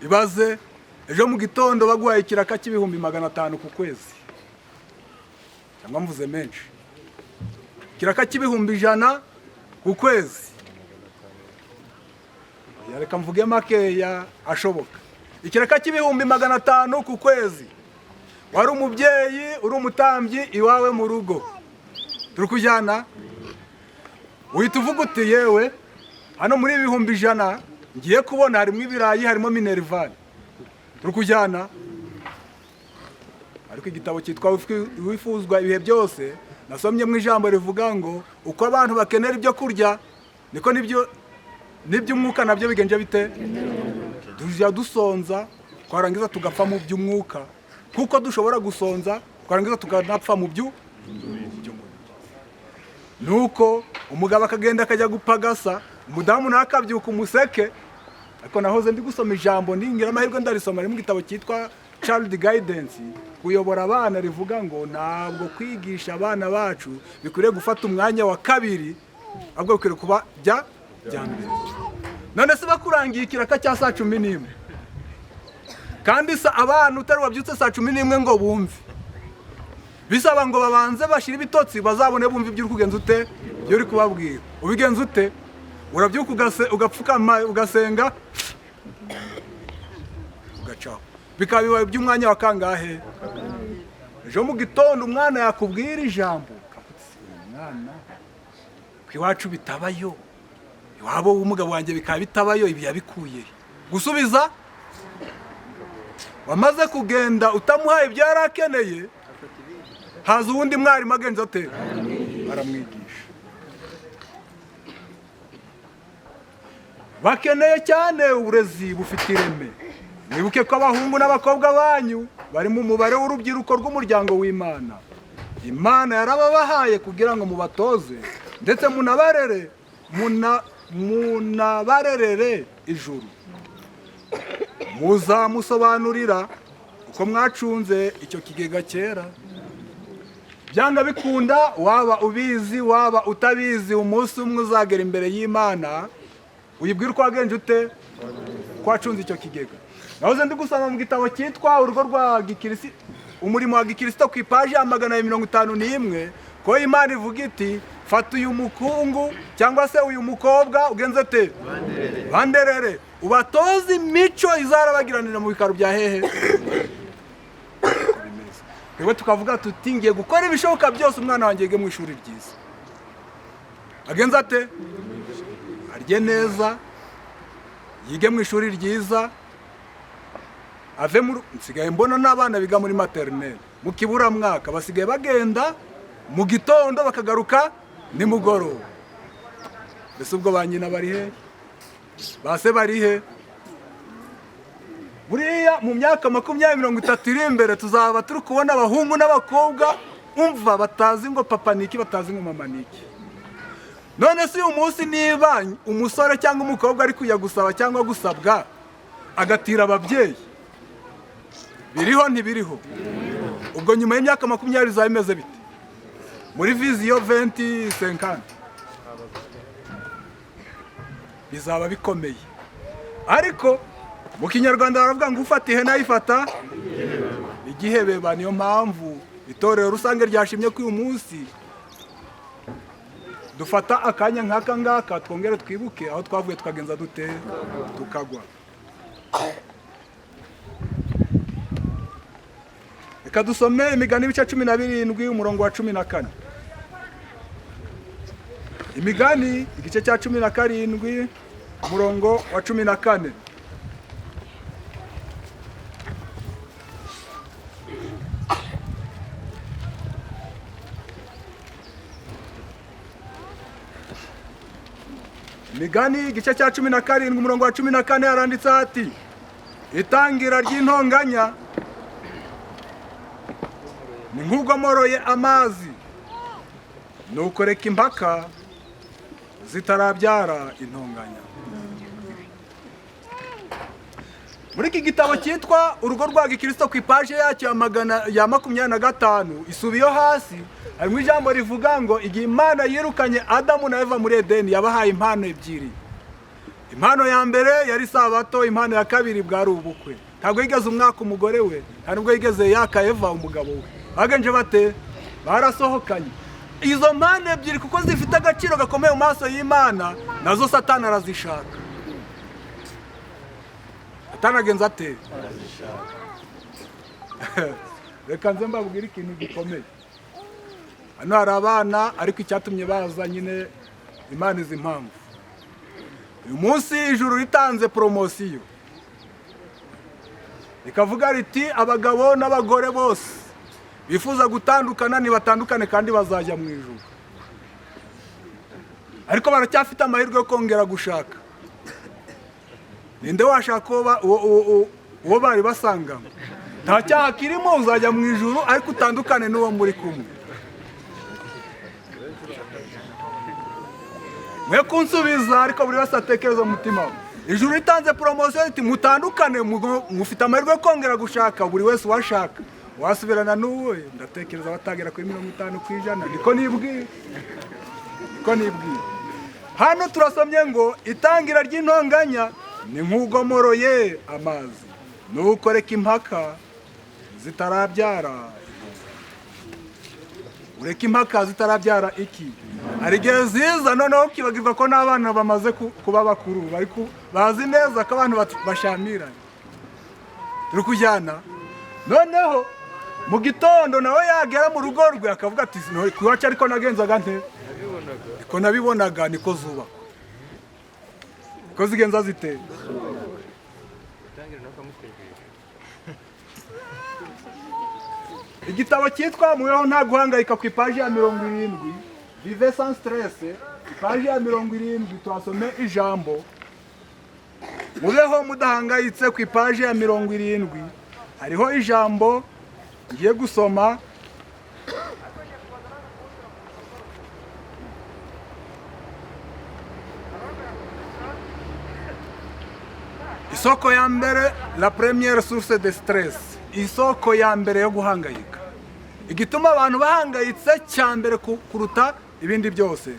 Ibaze ejo mu gitondo baguhaye ikiraka cy'ibihumbi 500 ku kwezi, cyangwa mvuze menshi, ikiraka cy'ibihumbi 100 ku kwezi. Oya, reka mvuge makeya ashoboka, ikiraka cy'ibihumbi 500 ku kwezi. Wari umubyeyi, uri umutambyi iwawe mu rugo, turi kujyana, uhita uvuga uti: "Yewe, hano muri 100,000 ngiye kubona harimo ibirayi, harimo minerval." Turi kujyana? Ariko igitabo cyitwa Wifuzwa Ibihe Byose nasomye mu ijambo rivuga ngo uko abantu bakenera ibyo kurya, niko nibyo n'iby'umwuka nabyo bigenje bite? Tujya dusonza, twarangiza tugapfa mu by'umwuka, kuko dushobora gusonza twarangiza tukanapfa mu by'umubiri. Nuko umugabo akagenda akajya gupagasa, umudamu nawe akabyuka umuseke. Ariko nahoze ndi gusoma ijambo, ningira amahirwe ndarisoma, riri mu gitabo cyitwa Child Guidance, kuyobora abana, rivuga ngo ntabwo kwigisha abana bacu bikwiriye gufata umwanya wa kabiri, ahubwo bikwiriye kuba bya mbere. None se bakurangiye ikiraka cya saa 11, kandi sa abana utari wabyutse saa 11 ngo bumve, Bisaba ngo babanze bashire ibitotsi, bazabone bumva ibyo uri kugenza ute, ibyo uri kubabwira. Ubigenza ute? Urabyuka ugapfukama, ugasenga, ugacaho, bikaba bibaye by'umwanya wa kangahe? Ejo mu gitondo umwana yakubwira ijambo, ukavuga uti, "Uyu mwana ku iwacu bitabayo, iwabo w'umugabo wanjye bikaba bitabayo, ibi yabikuye he?" Gusubiza wamaze kugenda utamuhaye ibyo yari akeneye, haza uwundi mwarimu agenza ate? Aramwigisha. Bakeneye cyane uburezi bufite ireme. Mwibuke ko abahungu n'abakobwa banyu bari mu mubare w'urubyiruko rw'umuryango w'Imana. Imana yarababahaye kugira ngo mubatoze ndetse munabarere, munabarerere ijuru. Muzamusobanurira uko mwacunze icyo kigega cyera. Byanga bikunda, waba ubizi waba utabizi, umunsi umwe uzagera imbere y'Imana uyibwira uko wagenje ute, ko wacunze icyo kigega. Nahoze ndi gusoma mu gitabo cyitwa Urugo rwa Gikirisi, umurimo wa Gikirisito, ku ipaji ya 251, ko Imana ivuga iti: "Fata uyu mukungu cyangwa se uyu mukobwa, ugenze te banderere, ubatoze imico izarabagiranira mu bikaro bya hehe." Uko bimeze. Twebwe tukavuga tuti: "Ngiye gukora ibishoboka byose umwana wanjye yige mu ishuri ryiza, agenze ate, arye neza, yige mu ishuri ryiza, ave mu." Nsigaye mbona n'abana biga muri maternelle mu kiburamwaka basigaye bagenda mu gitondo bakagaruka nimugoroba. Mbese ubwo ba nyina bari he? Ba se bari he? Buriya mu myaka 20, 30 iri imbere, tuzaba turi kubona abahungu n'abakobwa, umva, batazi ngo papa ni iki, batazi ngo mama ni iki. None se uyu munsi niba umusore cyangwa umukobwa ari kujya gusaba cyangwa gusabwa agatira ababyeyi, biriho ntibiriho? Ubwo nyuma y'imyaka 20 bizaba bimeze bite muri vision 2050? Bizaba bikomeye. Ariko mu Kinyarwanda baravuga ngo ufata ihene ayifata igihebeba. Niyo mpamvu itorero rusange ryashimye ko uyu munsi dufata akanya nk'aka ngaka, twongere twibuke aho twavuye, tukagenza dute, tukagwa. Reka dusome Imigani ibice 17, umurongo wa 14. Imigani igice cya 17, umurongo wa 14. Imigani igice cya 17, umurongo wa 14, haranditse ati: "Itangira ry'intonganya ni nk'ugomoroye amazi, nuko reka impaka zitarabyara intonganya." Muri iki gitabo cyitwa Urugo rwa Gikirisito, ku ipaje yacyo ya 125, isubiyo hasi, harimo ijambo rivuga ngo igihe Imana yirukanye Adamu na Eva muri Edeni, yabahaye impano ebyiri. Impano ya mbere yari Sabato, impano ya kabiri bwari ubukwe. Ntabwo yigeze umwaka umugore we, nta nubwo yigeze yaka Eva umugabo we. Bagenje bate? Barasohokanye. Izo mpano ebyiri, kuko zifite agaciro gakomeye mu maso y'Imana, nazo Satani arazishaka. Satani agenza ate? Reka nze mbabwire ikintu gikomeye. Hano hari abana, ariko icyatumye baza nyine Imana izi impamvu. Uyu munsi ijuru ritanze poromosiyo, rikavuga riti: "Abagabo n'abagore bose bifuza gutandukana nibatandukane, kandi bazajya mu ijuru," ariko baracyafite amahirwe yo kongera gushaka. Ninde washaka uwo bari basanganywe? Nta cyaha kirimo, uzajya mu ijuru ariko utandukane n'uwo muri kumwe. Mwe kunsubiza, ariko buri wese atekereza mu mutima we. Ijuru ritanze poromosiyo riti: "Mutandukane, mufite amahirwe yo kongera gushaka," buri wese uwashaka wasubirana n'uwe, ndatekereza batagera kuri 50%. Niko nibwira, niko nibwira. Hano turasomye ngo itangira ry'intonganya ni nk'ugomoroye amazi, nuko reka impaka zitarabyara intonganya. Ureke impaka zitarabyara iki. Hari igihe ziza noneho ukibagirwa ko n'abana bamaze kuba bakuru, bazi neza ko abantu bashamiranye. Turi kujyana. Noneho mu gitondo nawe yagera mu rugo rwe akavuga ati: "Iwacu ariko nagenzaga nte? Niko nabibonaga, niko zubakwa, niko zigenza zite." Igitabo cyitwa "Mubeho nta guhangayika", ku ipaji ya 70, "Vivez sans stress", ipaji ya 70, tuhasome ijambo "Mubeho mudahangayitse". Ku ipaji ya 70 hariho ijambo ngiye gusoma. Isoko ya mbere, la première source de stress, isoko ya mbere yo guhangayika, igituma abantu bahangayitse cya mbere kuruta ibindi byose: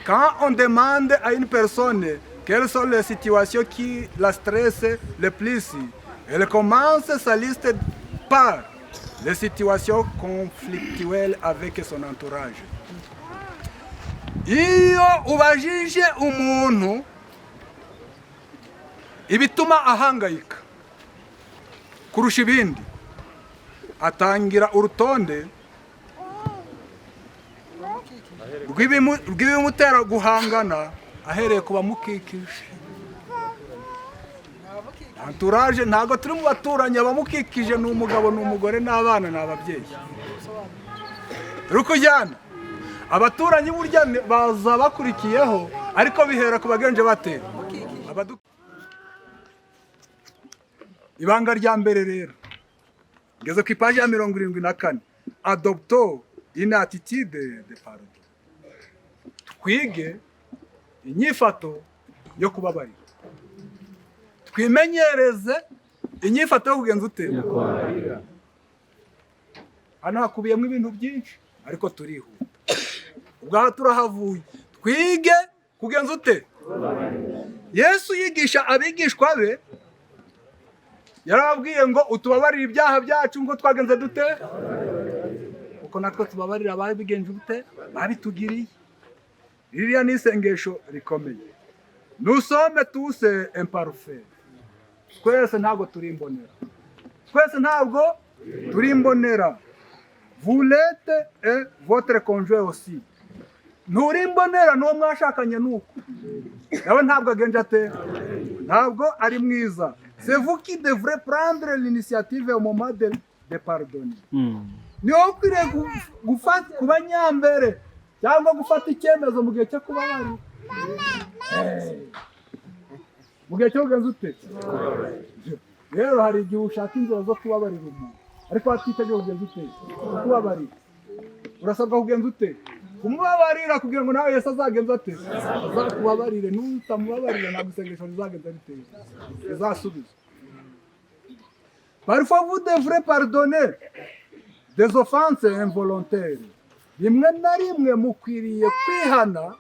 quand on demande à une personne quelles sont les situations qui la stressent le plus, elle commence sa liste par les situations conflictuelles avec son entourage. Iyo ubajije umuntu ibituma ahangayika kurusha ibindi, atangira urutonde rw'ibimutera guhangana ahereye ku bamukikije, entourage. Ntabwo turi mu baturanyi, abamukikije ni umugabo, ni umugore n'abana, ni ababyeyi. Turi kujyana? Abaturanyi burya baza bakurikiyeho, ariko bihera ku bagenje bate? Ibanga rya mbere rero, ngeze ku ipaji ya 74: adoptons une attitude de pardon. Twige inyifato yo kubabarira, twimenyereze inyifato yo kugenza ute? Hano hakubiyemo ibintu byinshi, ariko turihuta, ubwo aha turahavuye. Twige kugenza ute? Yesu yigisha abigishwa be yarababwiye ngo: "Utubabarire ibyaha byacu ngo twagenze dute? Kuko natwe tubabarira ababigenje ute? Babitugiriye." Ririya ni isengesho rikomeye. Nous sommes tous imparfaits. Twese ntabwo turi imbonera, twese ntabwo turi imbonera. Vous l'êtes et votre conjoint aussi. Nturi imbonera, n'uwo mwashakanye nuko nawe ntabwo agenje ate? Ntabwo ari mwiza. C'est vous qui devrez prendre l'initiative au moment de pardonner. Ni wowe ukwiriye kuba nyambere cyangwa gufata icyemezo mu gihe cyo kubabarira. Mu gihe cyo kugenza ute? Rero hari igihe ushaka inzira zo kubabarira umuntu, ariko watiteguye kugenza ute? Kubabarira. Urasabwa kugenza ute? Kumubabarira, kugira ngo nawe Yesu azagenza ate? Azakubabarire. Nutamubabarira, ntabwo isengesho rizagenza riteye, rizasubizwa. Parfois, vous devrez pardonner des offenses involontaires. Rimwe na rimwe mukwiriye kwihana,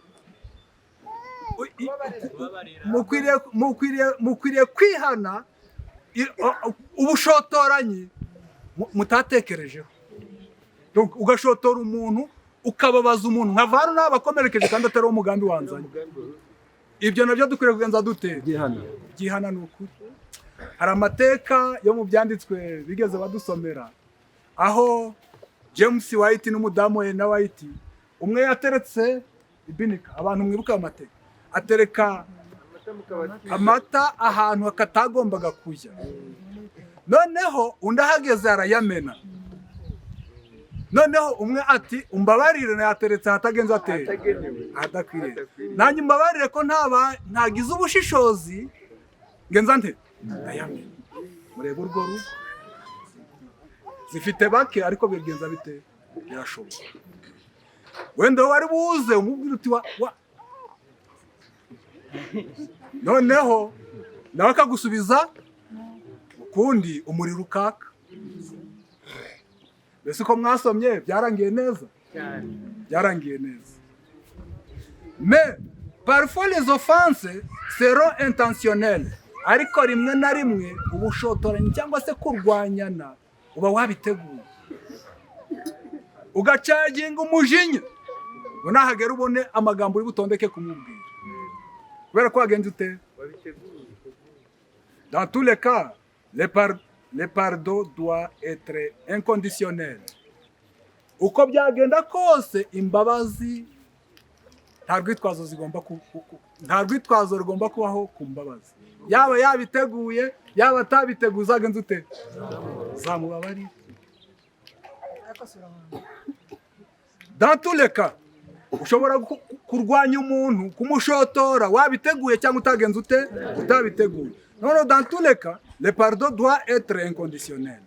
mukwiriye kwihana ubushotoranyi mutatekerejeho. Donc, ugashotora umuntu, ukababaza umuntu, nka vano n'abakomerekeje kandi atari wo mugambi wanzanye. Ibyo nabyo dukwiriye kugenza dute? Byihana. Ni ukuri, hari amateka yo mu byanditswe bigeze badusomera, aho James White n'umudamu we na White, umwe yateretse ibinika, abantu mwibuka ayo mateka, atereka amata ahantu katagombaga kujya, noneho undi ahageze arayamena. Noneho umwe ati: "Umbabarire, nayateretse ahatagenze ateye, ahadakwiriye. Nanjye umbabarire ko ntaba ntagize ubushishozi, ngenza nte? Ndayamena." Murebe urwo rugo, zifite bake, ariko bigenza bite? Birashoboka. Wenda wari buze umubwira uti wa, noneho nawe akagusubiza ukundi, umuriro ukaka. Mbese uko mwasomye byarangiye neza, byarangiye neza. Mais parfois, les offenses seront intentionnelles. Ariko rimwe na rimwe ubushotoranyi cyangwa se kurwanyana uba wabiteguye. Ugacaginga umujinya ngo nahagera ubone amagambo uri butondeke kumubwira, kubera ko wagenze ute? Dans tous les cas, le pardon doit être inconditionnel. Uko byagenda kose, imbabazi nta rwitwazo zigomba nta rwitwazo rugomba kubaho ku mbabazi. Yaba yabiteguye, yaba atabiteguye, uzagenza ute? Zamubabarira. Akosora abantu. Dans tous les cas, ushobora kurwanya umuntu, kumushotora, wabiteguye cyangwa utagenza ute? Utabiteguye. Non, dans tous les cas, le pardon doit être inconditionnel.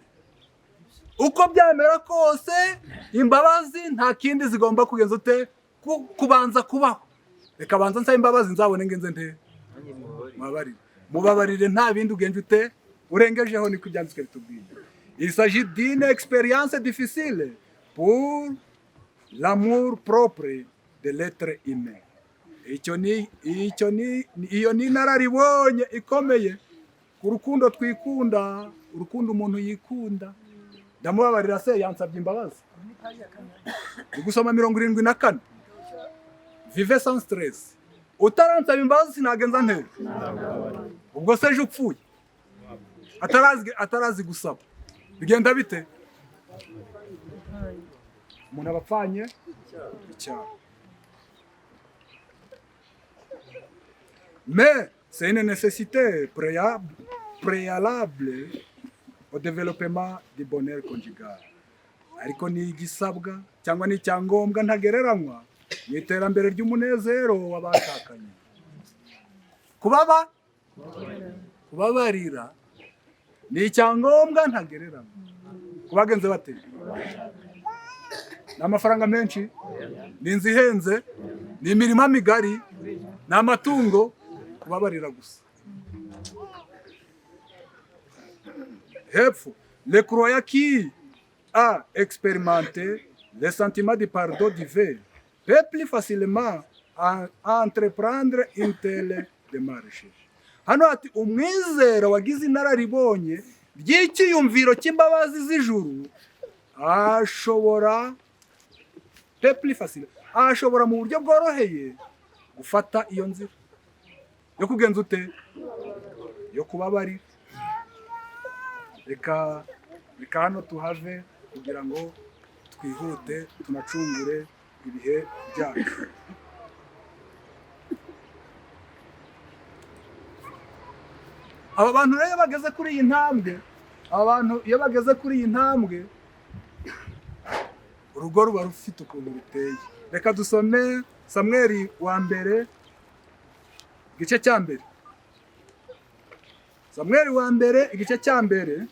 Uko byamera kose, imbabazi nta kindi zigomba kugenza ute? Kubanza kubaho. Reka banza nsaba imbabazi, nzabone ngenze nte? Mubabarire. Mubabarire nta bindi ugenje ute? Urengejeho. Niko ibyanditswe bitubwiye. Il s'agit d'une expérience difficile pour l'amour propre de l'être humain. Icyo ni iyo ni inararibonye ikomeye ku rukundo twikunda, urukundo umuntu yikunda. Ndamubabarira se yansabye imbabazi? Ni paji ya kane. Ni gusoma 74. Vive sans stress. Utaransaba imbabazi sinagenza ntera. Ubwo se ejo upfuye atarazi gusaba, bigenda bite? Umuntu aba apfanye icyaha. Mais c'est une nécessité préalable au développement du bonheur conjugal. Ariko ni igisabwa cyangwa ni icyangombwa ntagereranywa mu iterambere ry'umunezero w'abashakanye. Kubabarira ni icyangombwa ntagereranywa kubagenze bate? Ni amafaranga menshi, ni inzu ihenze, ni imirima migari, ni amatungo? Kubabarira gusa. Hepfo, le croyant qui a expérimenté le sentiment du pardon divin peut plus facilement entreprendre une telle démarche. Hano ati umwizera wagize inararibonye ry'icyiyumviro cy'imbabazi z'ijuru ashobora, peut plus facile, ashobora mu buryo bworoheye gufata iyo nzira yo kugenza ute? Yo kubabarira. Reka hano tuhave kugira ngo twihute, tunacungure ibihe byacu. Aba bantu rero iyo bageze kuri iyi ntambwe, aba bantu iyo bageze kuri iyi ntambwe, urugo ruba rufite ukuntu ruteye. Reka dusome Samweli wa mbere, igice cya mbere. Samweli wa mbere, igice cya mbere,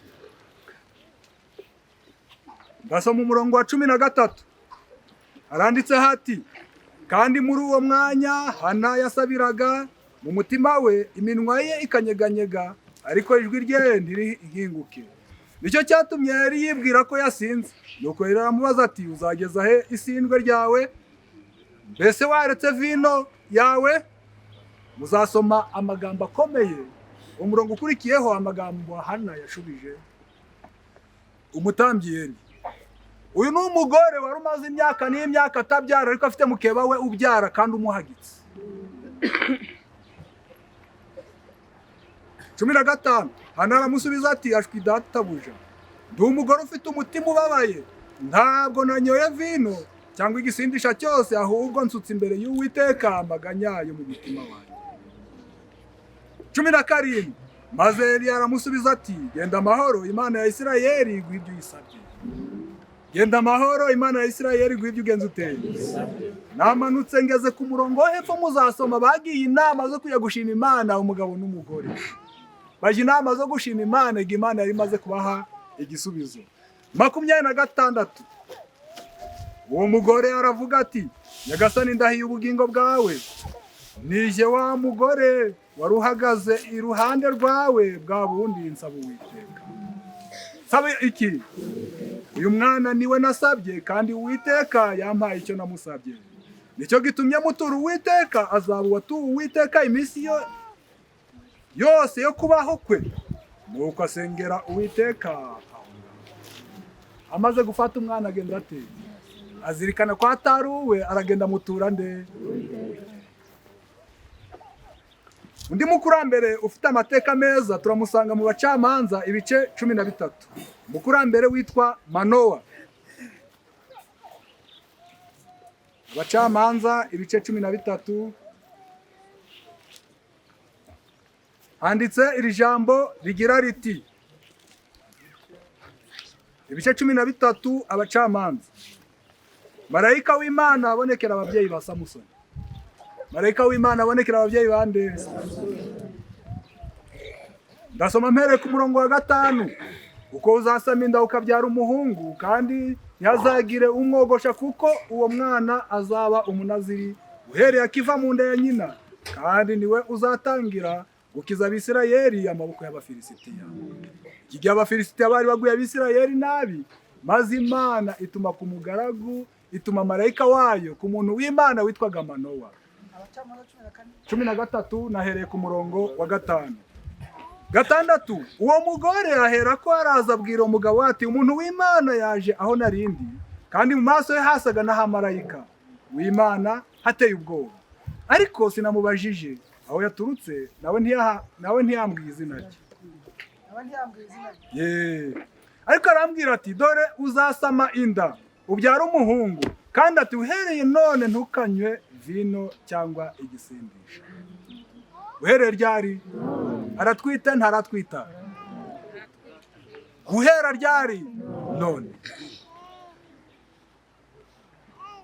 ndasoma umurongo wa 13. Haranditse hati: "Kandi muri uwo mwanya Hana yasabiraga mu mutima we, iminwa ye ikanyeganyega, ariko ijwi rye ntirihinguke. Nicyo cyatumye yari yibwira ko yasinze. Nuko Eli aramubaza ati: 'Uzageza he isindwe ryawe? Mbese waretse vino yawe?'" Muzasoma amagambo akomeye umurongo ukurikiyeho, amagambo Hana yashubije umutambyi Eli. Uyu ni umugore wari umaze imyaka n'imyaka atabyara, ariko afite mukeba we ubyara kandi umuhagitse. 15. Hana aramusubiza ati: "Ashwi databuja, ndi umugore ufite umutima ubabaye. Ntabwo nanyoye vino cyangwa igisindisha cyose, ahubwo nsutse imbere y'Uwiteka amaganya yo mu mutima wanjye." 17. Maze Eli aramusubiza ati: "Genda amahoro, Imana ya Isirayeli iguhe ibyo uyisabye. Genda amahoro, Imana ya Isirayeli iguhe ibyo ugenza uteye." Namanutse ngeze ku murongo wo hepfo, muzasoma bagiye inama zo kujya gushima Imana. Umugabo n'umugore bajya inama zo gushima Imana igihe Imana yari imaze kubaha igisubizo. 26. Uwo mugore aravuga ati: "Nyagasani, ndahiye ubugingo bwawe, nije wa mugore wari uhagaze iruhande rwawe bwa bundi nsaba Uwiteka." Nsaba iki? "Uyu mwana niwe nasabye, kandi Uwiteka yampaye icyo namusabye. Nicyo gitumye mutura Uwiteka. Azaba uwatuwe Uwiteka iminsi yo yose yo kubaho kwe." Nuko asengera Uwiteka aho ngaho. Amaze gufata umwana agenda ate? Azirikana ko atari uwe, aragenda amutura nde? Undi mukurambere ufite amateka meza turamusanga mu Bacamanza ibice 13. Umukurambere witwa Manowa. Abacamanza ibice 13, handitse iri jambo rigira riti, ibice 13 Abacamanza, marayika w'Imana abonekera ababyeyi ba Samusoni. Marayika w'Imana abonekera ababyeyi bande? Ndasoma mpereye ku murongo wa 5. Uko uzasama inda ukabyara umuhungu, kandi ntihazagire umwogosha, kuko uwo mwana azaba umunaziri uhereye akiva mu nda ya nyina, kandi niwe uzatangira gukiza Abisirayeli amaboko y'Abafilisitiya. Iki gihe Abafilisitiya bari baguye Abisirayeli nabi, maze Imana ituma ku mugaragu, ituma marayika wayo ku muntu w'Imana witwaga Manowa. Abacamanza 14. 13 nahereye ku murongo wa 5. 6, uwo mugore ahera ko araza abwira umugabo ati, umuntu w'Imana yaje aho narindi, kandi mu maso he hasaga n'ahamarayika w'Imana hateye ubwoba, ariko sinamubajije aho yaturutse, nawe ntiyambwiye izina rye. Nawe ntiyambwiye izina rye. Ariko arambwira ati, dore uzasama inda ubyara umuhungu, kandi ati uhereye none ntukanywe vino cyangwa igisindisha. Uhereye ryari? Aratwita ntaratwita? Guhera ryari? None.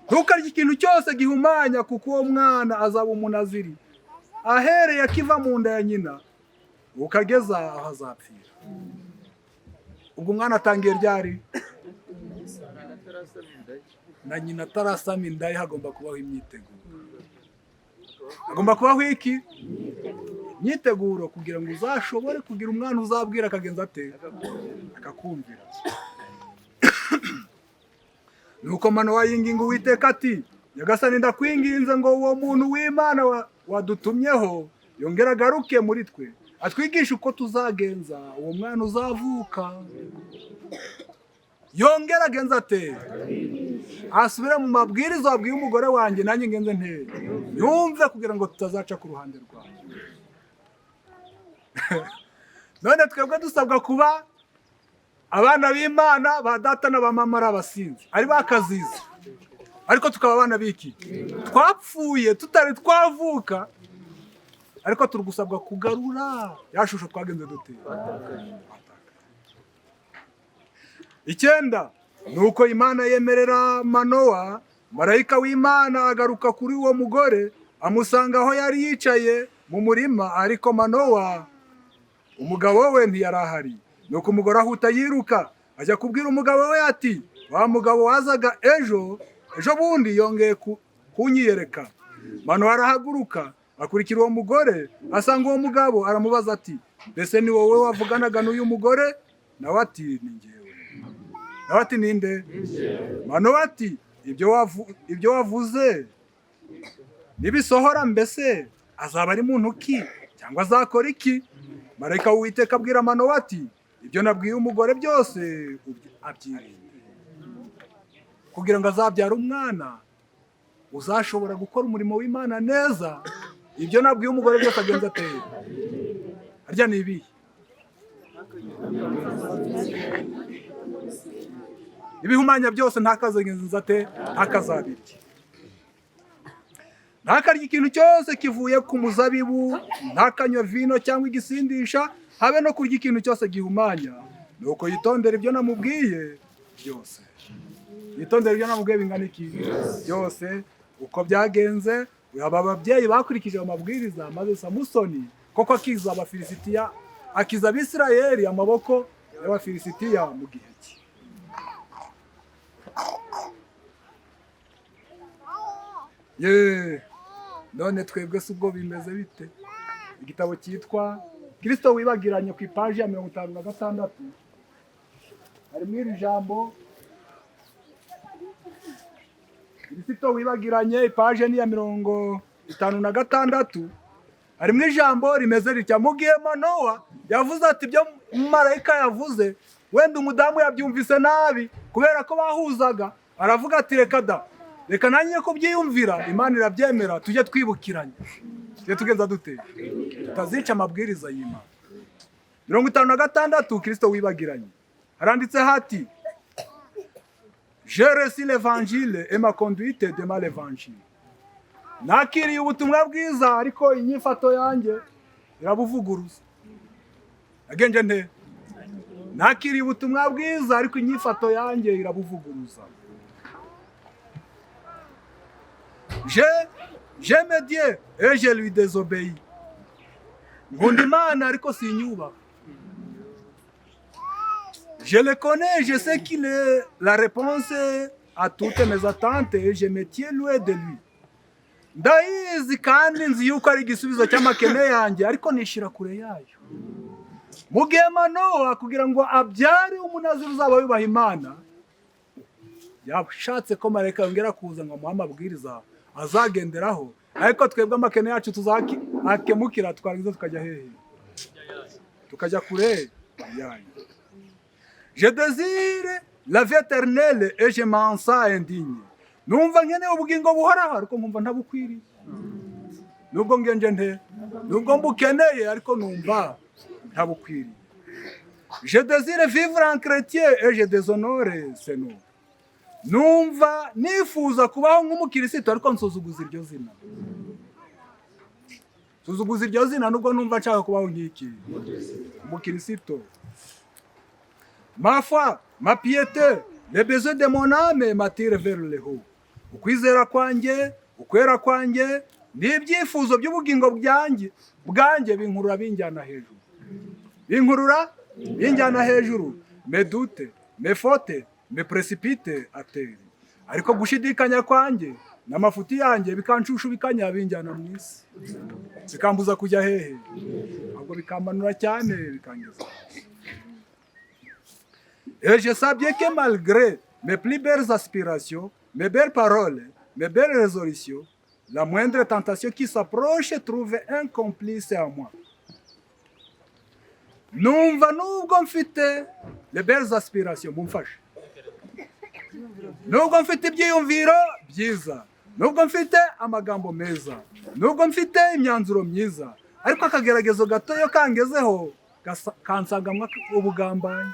Ntukarye ikintu cyose gihumanya, kuko uwo mwana azaba umunaziri ahereye akiva mu nda ya nyina ukageza aho azapfira. Ubwo umwana atangiye ryari? Na nyina atarasama inda ye hagomba kubaho imyiteguro. Hagomba kubaho iki? Imyiteguro, kugira ngo uzashobore kugira umwana uzabwira akagenza ate? Akakumvira. Nuko Manowa yinginga Uwiteka ati, Nyagasani ndakwinginze ngo uwo muntu w'Imana wadutumyeho yongere agaruke muri twe, atwigishe uko tuzagenza uwo mwana uzavuka. Yongera agenza ate? Asubire mu mabwiriza wabwiye umugore wanjye, nanjye ngenze nte yumve, kugira ngo tutazaca ku ruhande rwawe. None twebwe dusabwa kuba abana b'Imana, ba data na ba mama ari abasinzi, ari bakaziza, ariko tukaba abana b'iki? Twapfuye tutari twavuka, ariko turi gusabwa kugarura ya shusho twagenze dute? 9, nuko Imana yemerera Manowa, marayika w'Imana agaruka kuri uwo mugore, amusanga aho yari yicaye mu murima, ariko Manowa umugabo we ntiyari ahari. Nuko umugore ahuta yiruka ajya kubwira umugabo we ati, wa mugabo wazaga ejo bundi yongeye kunyiyereka. Manowa arahaguruka akurikira uwo mugore, asanga uwo mugabo, aramubaza ati, mbese ni wowe wavuganaga n'uyu mugore? Nawe ati, ni njyewe. Nawe ati, ninde? Manowa ati, ibyo wavuze nibisohora mbese azaba ari muntu ki, cyangwa azakora iki? Marayika w'Uwiteka abwira Manowa ati, ibyo nabwiye umugore byose abyirinde, kugira ngo azabyare umwana uzashobora gukora umurimo w'Imana neza. Ibyo nabwiye umugore byose agenza ateye. Harya ni ibihe? Ibihumanya byose ntakazengenza ate, ntakazabirye. Ntakarye ikintu cyose kivuye ku muzabibu, ntakanywe vino cyangwa igisindisha, habe no kurya ikintu cyose gihumanya. Nuko yitondera ibyo namubwiye byose. Yitondera ibyo namubwiye bingana iki? Byose. Uko byagenze, aba babyeyi bakurikije amabwiriza, maze Samusoni koko akiza Abafilisitiya, akiza Abisirayeli amaboko y'Abafilisitiya mu gihe cye. Ye, none twebwe si ubwo bimeze bite? Igitabo cyitwa Kristo wibagiranye ku ipaji ya 56 harimo iri jambo. Kristo wibagiranye ipaje ni ya 56 harimo ijambo rimeze ritya: mu gihe Manowa yavuze ati ibyo marayika yavuze, wenda umudamu yabyumvise nabi kubera ko bahuzaga, Aravuga ati: "Reka da, reka nanjye kubyiyumvira." Imana irabyemera. Tujye twibukiranya, tujye tugenza dute? Tutazica amabwiriza y'Imana. 56, Kirisito wibagiranye. Haranditse hati: "J'ai reçu l'évangile et ma conduite dément l'évangile." Nakiriye ubutumwa bwiza, ariko inyifato yanjye irabuvuguruza. Agenje nte? Nakiriye ubutumwa bwiza, ariko inyifato yanjye irabuvuguruza. J'aime Dieu et je lui désobéis. Nkunda Imana, ariko sinyubaha. Je le connais, je sais qu'il est la réponse à toutes mes attentes et je me tiens loin de lui. Ndayizi kandi nzi yuko ari igisubizo cy'amakene yanjye, ariko nishyira kure yayo. Mu gihe Manowa, kugira ngo abyare umunaziri uzaba yubaha Imana, yashatse ko marayika yongera kuza ngo amuhe amabwiriza azagenderaho. Ariko twebwe amakene yacu tuzakemukira, twarangiza tukajya hehe? Tukajya kure yayo. Je désire la vie éternelle et je m'en sens indigne. Numva nkeneye ubugingo buhoraho, ariko nkumva ntabukwiriye. Nubwo ngenje nte? Nubwo mbukeneye, ariko numva ntabukwiriye. Je désire vivre en chrétien et je déshonore ce nom. Numva nifuza kubaho nk'umukirisitu, ariko nsuzuguza iryo zina. Nsuzuguza iryo zina, nubwo numva nshaka kubaho nk'iki? Umukirisitu. Ma foi, ma piété, les besoins de mon âme m'attirent vers le haut. Ukwizera kwanjye, ukwera kwanjye n'ibyifuzo by'ubugingo bwanjye binkurura binjyana hejuru. Binkurura binjyana hejuru. Mes doutes, mes fautes me précipitent à terre. Ariko gushidikanya kwanjye n'amafuti yanjye bikancushubikanya binjyana mu isi. Bikambuza kujya hehe? Ahubwo bikampanura cyane, bikangeza hasi. Et je sais bien que malgré mes plus belles aspirations, mes belles paroles, mes belles résolutions, la moindre tentation qui s'approche trouve un complice à moi. Numva nubwo mfite les belles aspirations, mumfashe, nubwo mfite ibyiyumviro byiza, nubwo mfite amagambo meza, nubwo mfite imyanzuro myiza, ariko akageragezo gatoya kangezeho kansangamo ubugambanyi,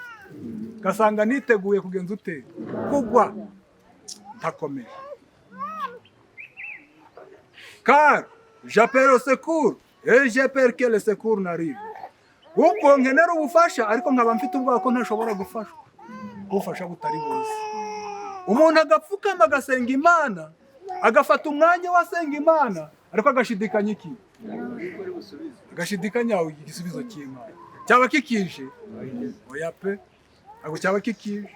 gasanga niteguye kugenza ute? Kugwa ntakomeye. Car j'appelle au secours et j'ai peur que le secours n'arrive. Kuko nkenera ubufasha, ariko nkaba mfite ubwoba ko ntashobora gufashwa, ubufasha butari buze. Umuntu agapfukama agasenga Imana, agafata umwanya we asenga Imana, ariko agashidikanya iki? Agashidikanya igisubizo cy'Imana cyaba kikije. Oya pe, ntabwo cyaba kikije.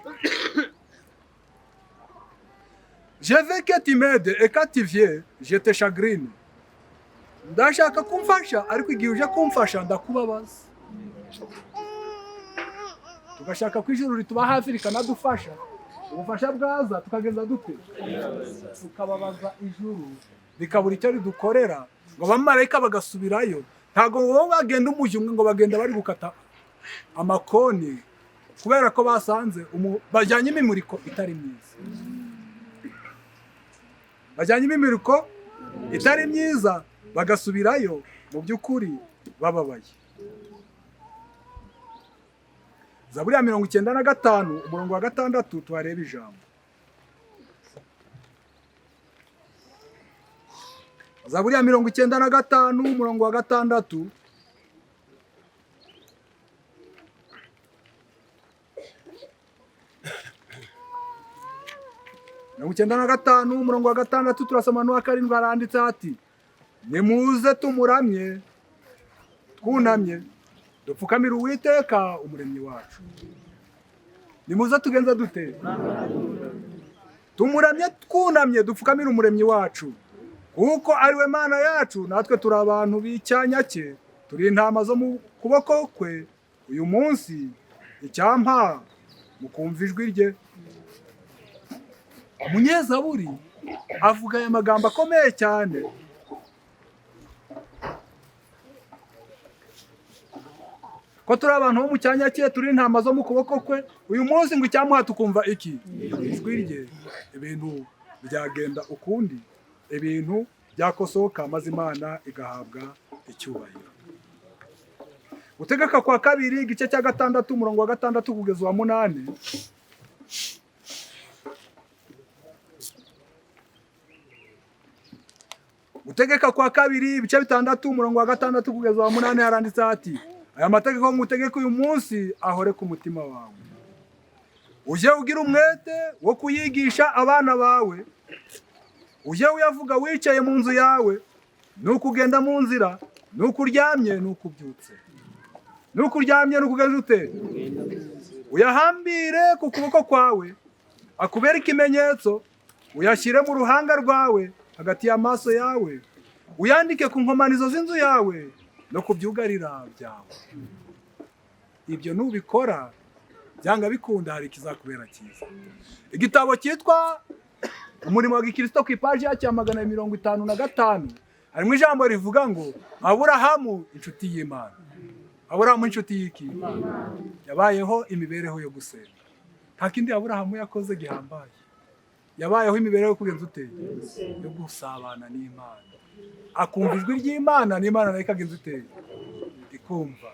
Je veux que tu m'aides et quand tu viens, je te chagrine. Ndashaka kumfasha, ariko igihe uje kumfasha ndakubabaza. Tugashaka ko ijuru rituba hafi rikanadufasha, ubufasha bwaza tukageza dute? Tukababaza ijuru, rikabura icyo ridukorera, ngo abamarayika bagasubirayo. Ntabwo bo bagenda umujyi umwe, ngo bagenda bari gukata amakoni, kubera ko basanze bajyanye imimuriko itari myiza, bajyanye imimiriko itari myiza, bagasubirayo mu by'ukuri bababaye. Zaburi ya 95, umurongo wa 6, tuhareba ijambo. Zaburi ya 95, umurongo wa 6. 95, umurongo wa 6, turasoma n'uwa 7. Haranditse ati: "Nimuze tumuramye twunamye, dupfukamire Uwiteka umuremyi wacu." Nimuze tugenza dute? Tumuramye twunamye, dupfukamire umuremyi wacu, kuko ari we Mana yacu, natwe turi abantu b'icyanya cye, turi intama zo mu kuboko kwe. Uyu munsi icyampa mukumva ijwi rye. Umunyezaburi avuga aya magambo akomeye cyane. Ko Ko turi abantu bo mu cyanya cye, turi intama zo mu kuboko kwe. Uyu munsi ngo icyamuha tukumva iki? Ijwi rye. Ibintu byagenda ukundi, ibintu byakosoka, maze Imana igahabwa icyubahiro. Gutegeka kwa kabiri, igice cya 6, umurongo wa 6 kugeza uwa 8. Gutegeka kwa kabiri, ibice 6, umurongo wa 6 kugeza uwa 8, haranditse hati: "Aya mategeko ngutegeka uyu munsi ahore ku mutima wawe, ujye ugira umwete wo kuyigisha abana bawe, ujye uyavuga wicaye mu nzu yawe, nuko ugenda mu nzira, nuko uryamye, nuko ubyutse." Nuko uryamye, nuko ugenza ute? Uyahambire ku kuboko kwawe akubere ikimenyetso, uyashyire mu ruhanga rwawe hagati y'amaso yawe, uyandike ku nkomanizo z'inzu yawe no ku byugarira byawe. Ibyo nubikora, byanga bikunda hari ikizakubera cyiza. Igitabo cyitwa Umurimo wa Gikristo, ku ipaji yacyo ya 255, harimo ijambo rivuga ngo Aburahamu inshuti y'Imana. Aburahamu inshuti y'iki? Yabayeho imibereho yo gusenga. Nta kindi Aburahamu yakoze gihambaye. Yabayeho imibereho yo kugenza ute? Yo gusabana n'Imana, akumva ijwi ry'Imana, n'Imana nayo ikagenza ute? Ikumva,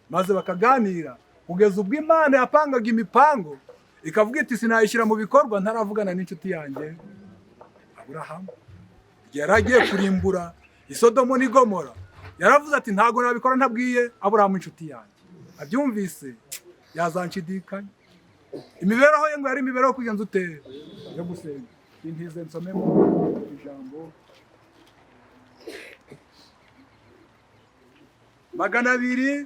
maze bakaganira kugeza ubwo Imana yapangaga imipango ikavuga iti: "Sinayishyira mu bikorwa ntaravugana n'inshuti yanjye Aburahamu." Igihe yari agiye kurimbura Isodomo n'i Gomora, yaravuze ati: "Ntabwo nabikora ntabwiye Aburahamu inshuti yanjye. Abyumvise yazanshidikanya." Imibereho ye ngo yari imibereho kugenza ute? Yo gusenga. Intize nsomemo ijambo 250,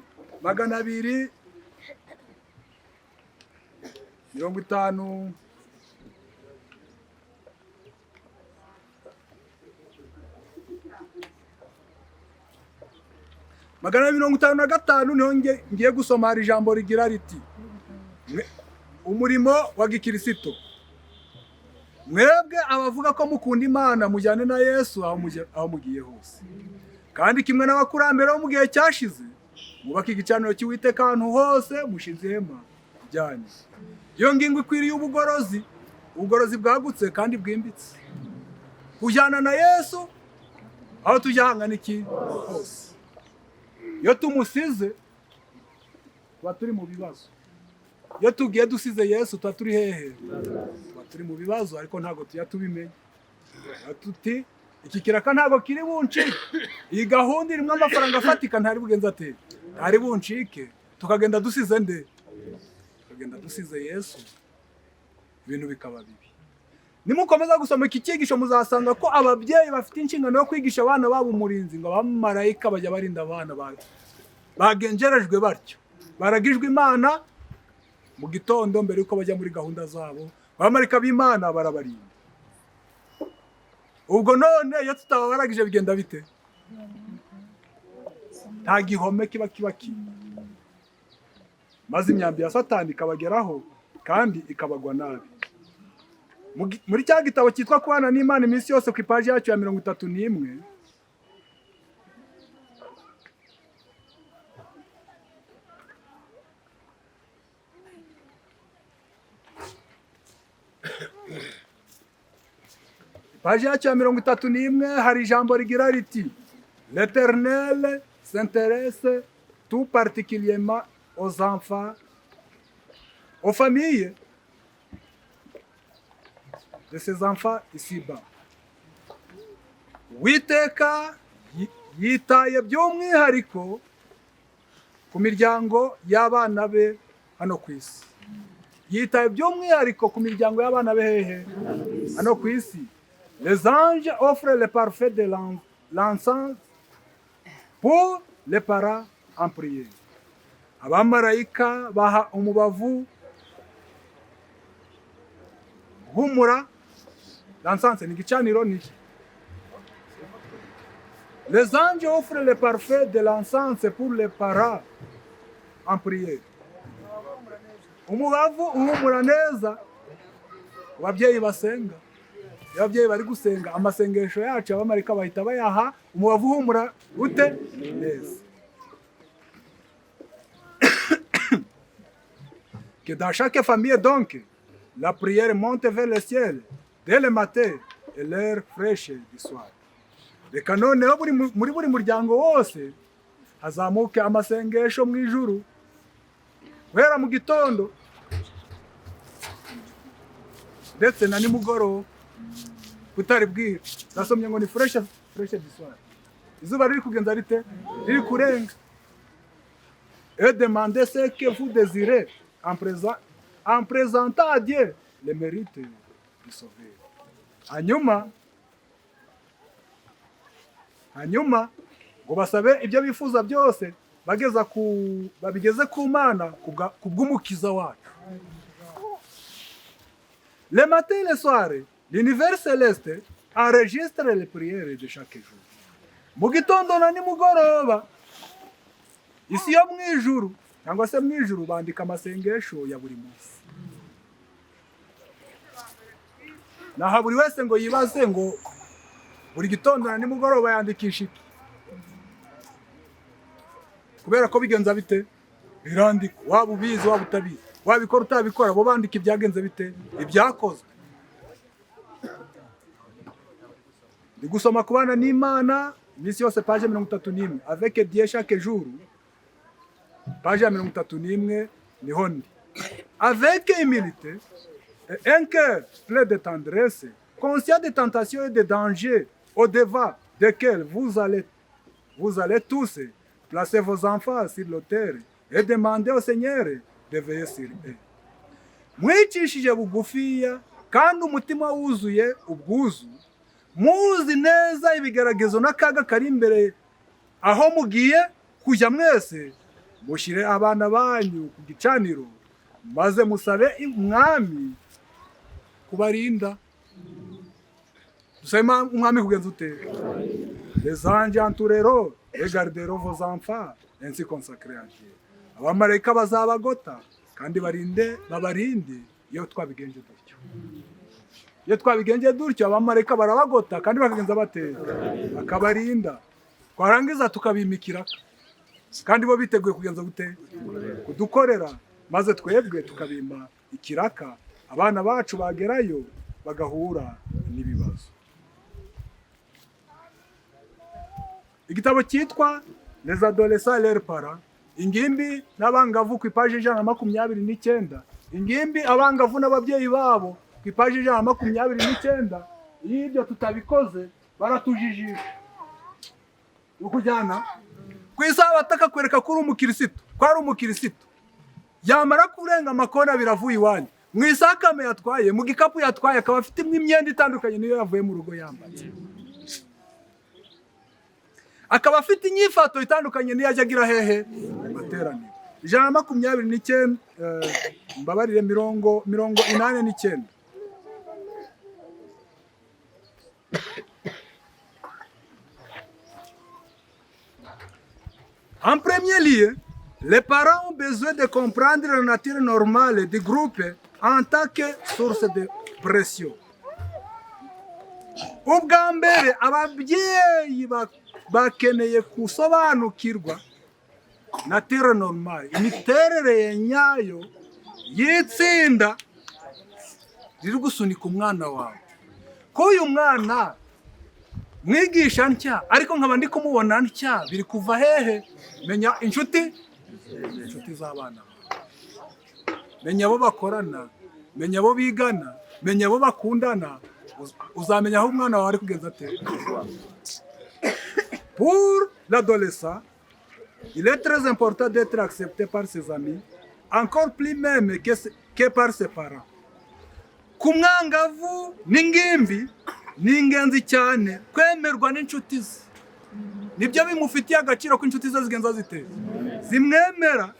255, niho ngiye gusoma. Hari ijambo rigira riti: "Umurimo wa gikirisito. Mwebwe abavuga ko mukunda Imana, mujyane na Yesu aho mugiye hose, kandi kimwe n'abakurambere bo mu gihe cyashize, mwubake igicaniro cy'Uwiteka ahantu hose mushinze ihema ryanyu. Iyo ngingo ikwiriye ubugorozi, ubugorozi bwagutse kandi bwimbitse." Kujyana na Yesu aho tujya hangana iki? Hose. Iyo tumusize tuba turi mu bibazo. Iyo tugiye dusize Yesu, tuba turi hehe? Tuba turi mu bibazo, ariko ntabwo tujya tubimenya. Tuba tuti: "Iki kiraka ntabwo kiri buncike, iyi gahunda irimo amafaranga afatika, ntari bugenze ate? Ntari buncike." Tukagenda dusize nde? Tukagenda dusize Yesu, ibintu bikaba bibi. Nimukomeza gusoma iki cyigisho, muzasanga ko ababyeyi bafite inshingano yo kwigisha abana babo umurinzi, ngo abamarayika bajya barinda abana bagenjerejwe batyo, baragijwe Imana. Mu gitondo mbere yuko bajya muri gahunda zabo, abamarayika b'Imana barabarinda. Ubwo none iyo tutababaragije bigenda bite? Nta gihome kiba kiba kiba, maze imyambi ya Satani ikabageraho kandi ikabagwa nabi. Muri cya gitabo cyitwa Kubana n'Imana iminsi yose, ku ipaji yacyo ya 31, paji yacyo ya 31, hari ijambo rigira riti: "L'Éternel s'intéresse tout particulièrement aux enfants, aux familles de ses enfants ici-bas." Uwiteka yitaye by'umwihariko ku miryango y'abana be hano ku isi. Yitaye by'umwihariko ku miryango y'abana be hehe? Hano ku isi. "Les anges offrent le parfum de l'encens pour les parents en prière." Abamarayika baha umubavu uhumura. L'encens ni igicaniro, ni iki? Les anges offrent le parfum de l'encens pour les parents en prière. Umubavu uhumura neza ku babyeyi basenga. Iyo ababyeyi bari gusenga, amasengesho yacu abamarayika bahita bayaha umubavu uhumura ute? Neza. Que dans chaque famille donc, la prière monte vers le ciel dès le matin et l'heure fraîche du soir. Reka noneho muri buri muryango wose hazamuke amasengesho mu ijuru guhera mu gitondo ndetse na nimugoroba butari bwira. Nasomye ngo ni fraîche du soir, izuba riri kugenza rite? Riri kurenga. Et demandez ce que vous désirez en présentant à Dieu le mérite du sauveur. Hanyuma ngo basabe ibyo bifuza byose bageza ku babigeze ku Mana ku bw'Umukiza wacu. Le matin et le soir, l'univers céleste enregistre les prières de chaque jour. Mu gitondo na nimugoroba, isi yo mu ijuru cyangwa se mu ijuru bandika amasengesho ya buri munsi. Naha buri wese ngo yibaze ngo buri gitondo na nimugoroba yandikisha iki, kubera ko bigenza bite? Birandikwa. Waba ubizi, waba utabizi, wabikora utabikora, bo bandika ibyagenze bite? Ibyakozwe. Ndi gusoma Kubana n'Imana iminsi yose, page 31, Avec Dieu chaque jour, page ya 31 niho ndi. Avec humilité et un cœur plein de tendresse, conscient des tentations et des dangers au devant desquels vous allez tous placer vos enfants sur l'autel et demander au Seigneur de veiller sur eux. Mwicishije bugufiya kandi umutima wuzuye ubwuzu, muzi neza ibigeragezo n'akaga kari imbere aho mugiye kujya mwese, mushyire abana banyu ku gicaniro maze musabe Umwami kubarinda. Dusabe Umwami kugenza ute? Les anges entoureront et garderont vos enfants ainsi consacrés à Dieu. Abamarayika bazabagota kandi barinde, babarinde. Iyo twabigenje dutyo, iyo twabigenje dutyo, abamarayika barabagota kandi bakagenza bateza bakabarinda. Twarangiza tukabimikira kandi bo biteguye kugenza gute? Kudukorera. Maze twebwe tukabima ikiraka, abana bacu bagerayo bagahura n'ibibazo. Igitabo cyitwa Les adolescents et leurs parents, ingimbi n'abangavu, ku ipaji 129. Ingimbi, abangavu n'ababyeyi babo, ku ipaji 129. Iyo ibyo tutabikoze baratujijisha. Ukujyana ku isabato akakwereka ko uri umukirisitu, ko ari umukirisitu, yamara kurenga amakona abiri avuye iwanyu, mu isakame yatwaye, mu gikapu yatwaye, akaba afitemo imyenda itandukanye niyo yavuye mu rugo yambaye, akaba afite inyifato itandukanye niyo ajya agira hehe? Mu materaniro. 129, mbabarire, 89. En premier lieu, les parents ont besoin de comprendre la nature normale du groupe en tant que source de pression. Ubwa mbere, ababyeyi bakeneye gusobanukirwa nature normale, imiterere ya nyayo y'itsinda riri gusunika umwana wawe. Ko uyu mwana mwigisha ntya ariko nkaba ndi kumubona ntya, biri kuva hehe? Menya inshuti z'abana bawe, menya abo bakorana, menya abo bigana, menya abo bakundana. Uzamenya aho umwana wawe ari kugenza ate. Pour l'adolescent, il est très important d'être accepté par ses amis, encore plus même que par ses parents. Ku mwangavu n'ingimbi ni ingenzi cyane kwemerwa n'inshuti ze. Nibyo bimufitiye agaciro, ko inshuti ze zigenza zite? Zimwemera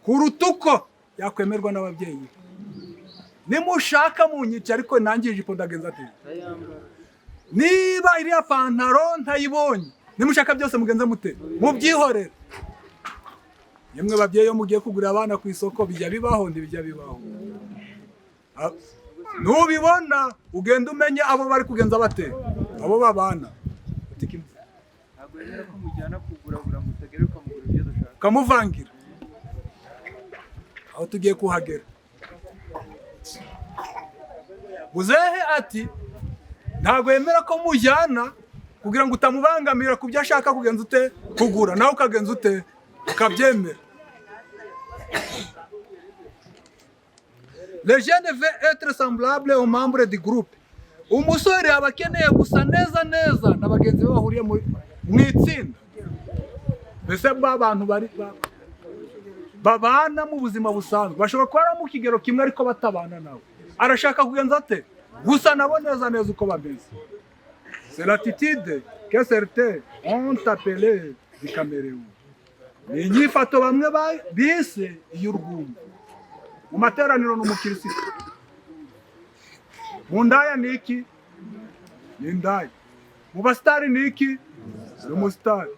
kuruta uko yakwemerwa n'ababyeyi be. Nimushaka munyica, ariko nanjye ijipo ndagenza ate? Niba iriya pantaro ntayibonye, nimushaka byose mugenze mute? Mubyihorere. Yemwe babyeyi, iyo mugiye kugurira abana ku isoko, bijya bibaho? Ntibijya bibaho? Nubibona ugenda umenye abo bari kugenza bate? Abo babana. Ntabwo wemera ko mujyana kugura, mutagera ukamugura ibyo dushaka. Ukamuvangira. Aho tugiye kuhagera, muzehe ati ntabwo yemera ko mujyana kugira ngo utamubangamira ku byo ashaka kugenza ute kugura, nawe ukagenza ute ukabyemera. Le jeune veut être semblable aux membres du groupe. Umusore aba akeneye gusa neza neza na bagenzi be bahuriye mu itsinda. Mbese ba bantu bari babana mu buzima busanzwe bashobora kuba ari mu kigero kimwe ariko batabana nawe. Arashaka kugenza ate? Gusa nabo neza neza uko bameze. C'est l'attitude que certains ont appelée du caméléon. Ni inyifato bamwe bise iy'urwumva. Mu materaniro ni umukirisitu, mu ndaya ni iki? Ni indaya. Mu basitari ni iki? Ni umusitari.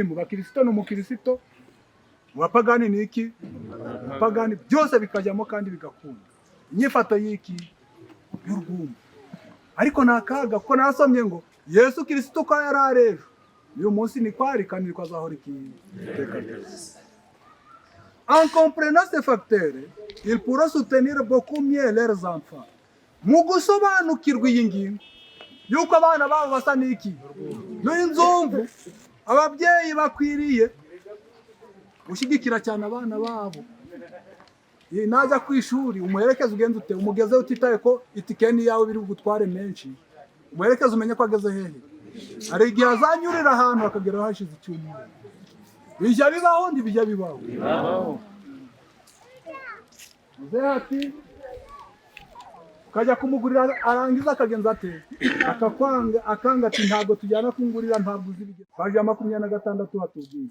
Mu bakirisito ni umukirisito, mu bapagani ni iki? Umupagani. Byose bikajyamo kandi bigakunda. Inyifato y'iki? Y'urwumva. Ariko ni akaga, kuko nasomye ngo Yesu Kirisito uko yari ari ejo, uyu munsi ni ko ari kandi niko azahora iteka ryose. En comprenant ces facteurs, ils pourront soutenir beaucoup mieux leurs enfants. Mu gusobanukirwa iyi ngingo yuko abana babo basa n'iki? N'inzumvu, ababyeyi bakwiriye gushyigikira cyane abana babo. Najya ku ishuri umuherekeze, ugenze ute umugeze utitaye ko itike ni iyawe biri bugutware menshi, umuherekeze umenye ko ageze hehe. Hari igihe azanyurira ahantu akageraho hashize icyumweru. Bijya bibaho, ntibijya bibaho? Muzehe ati ukajya kumugurira, arangiza akagenza ate? Akakwanga, akanga ati ntabwo tujyana kungurira, ntabwo uzi ibigezi. Paji ya 26 hatubwiye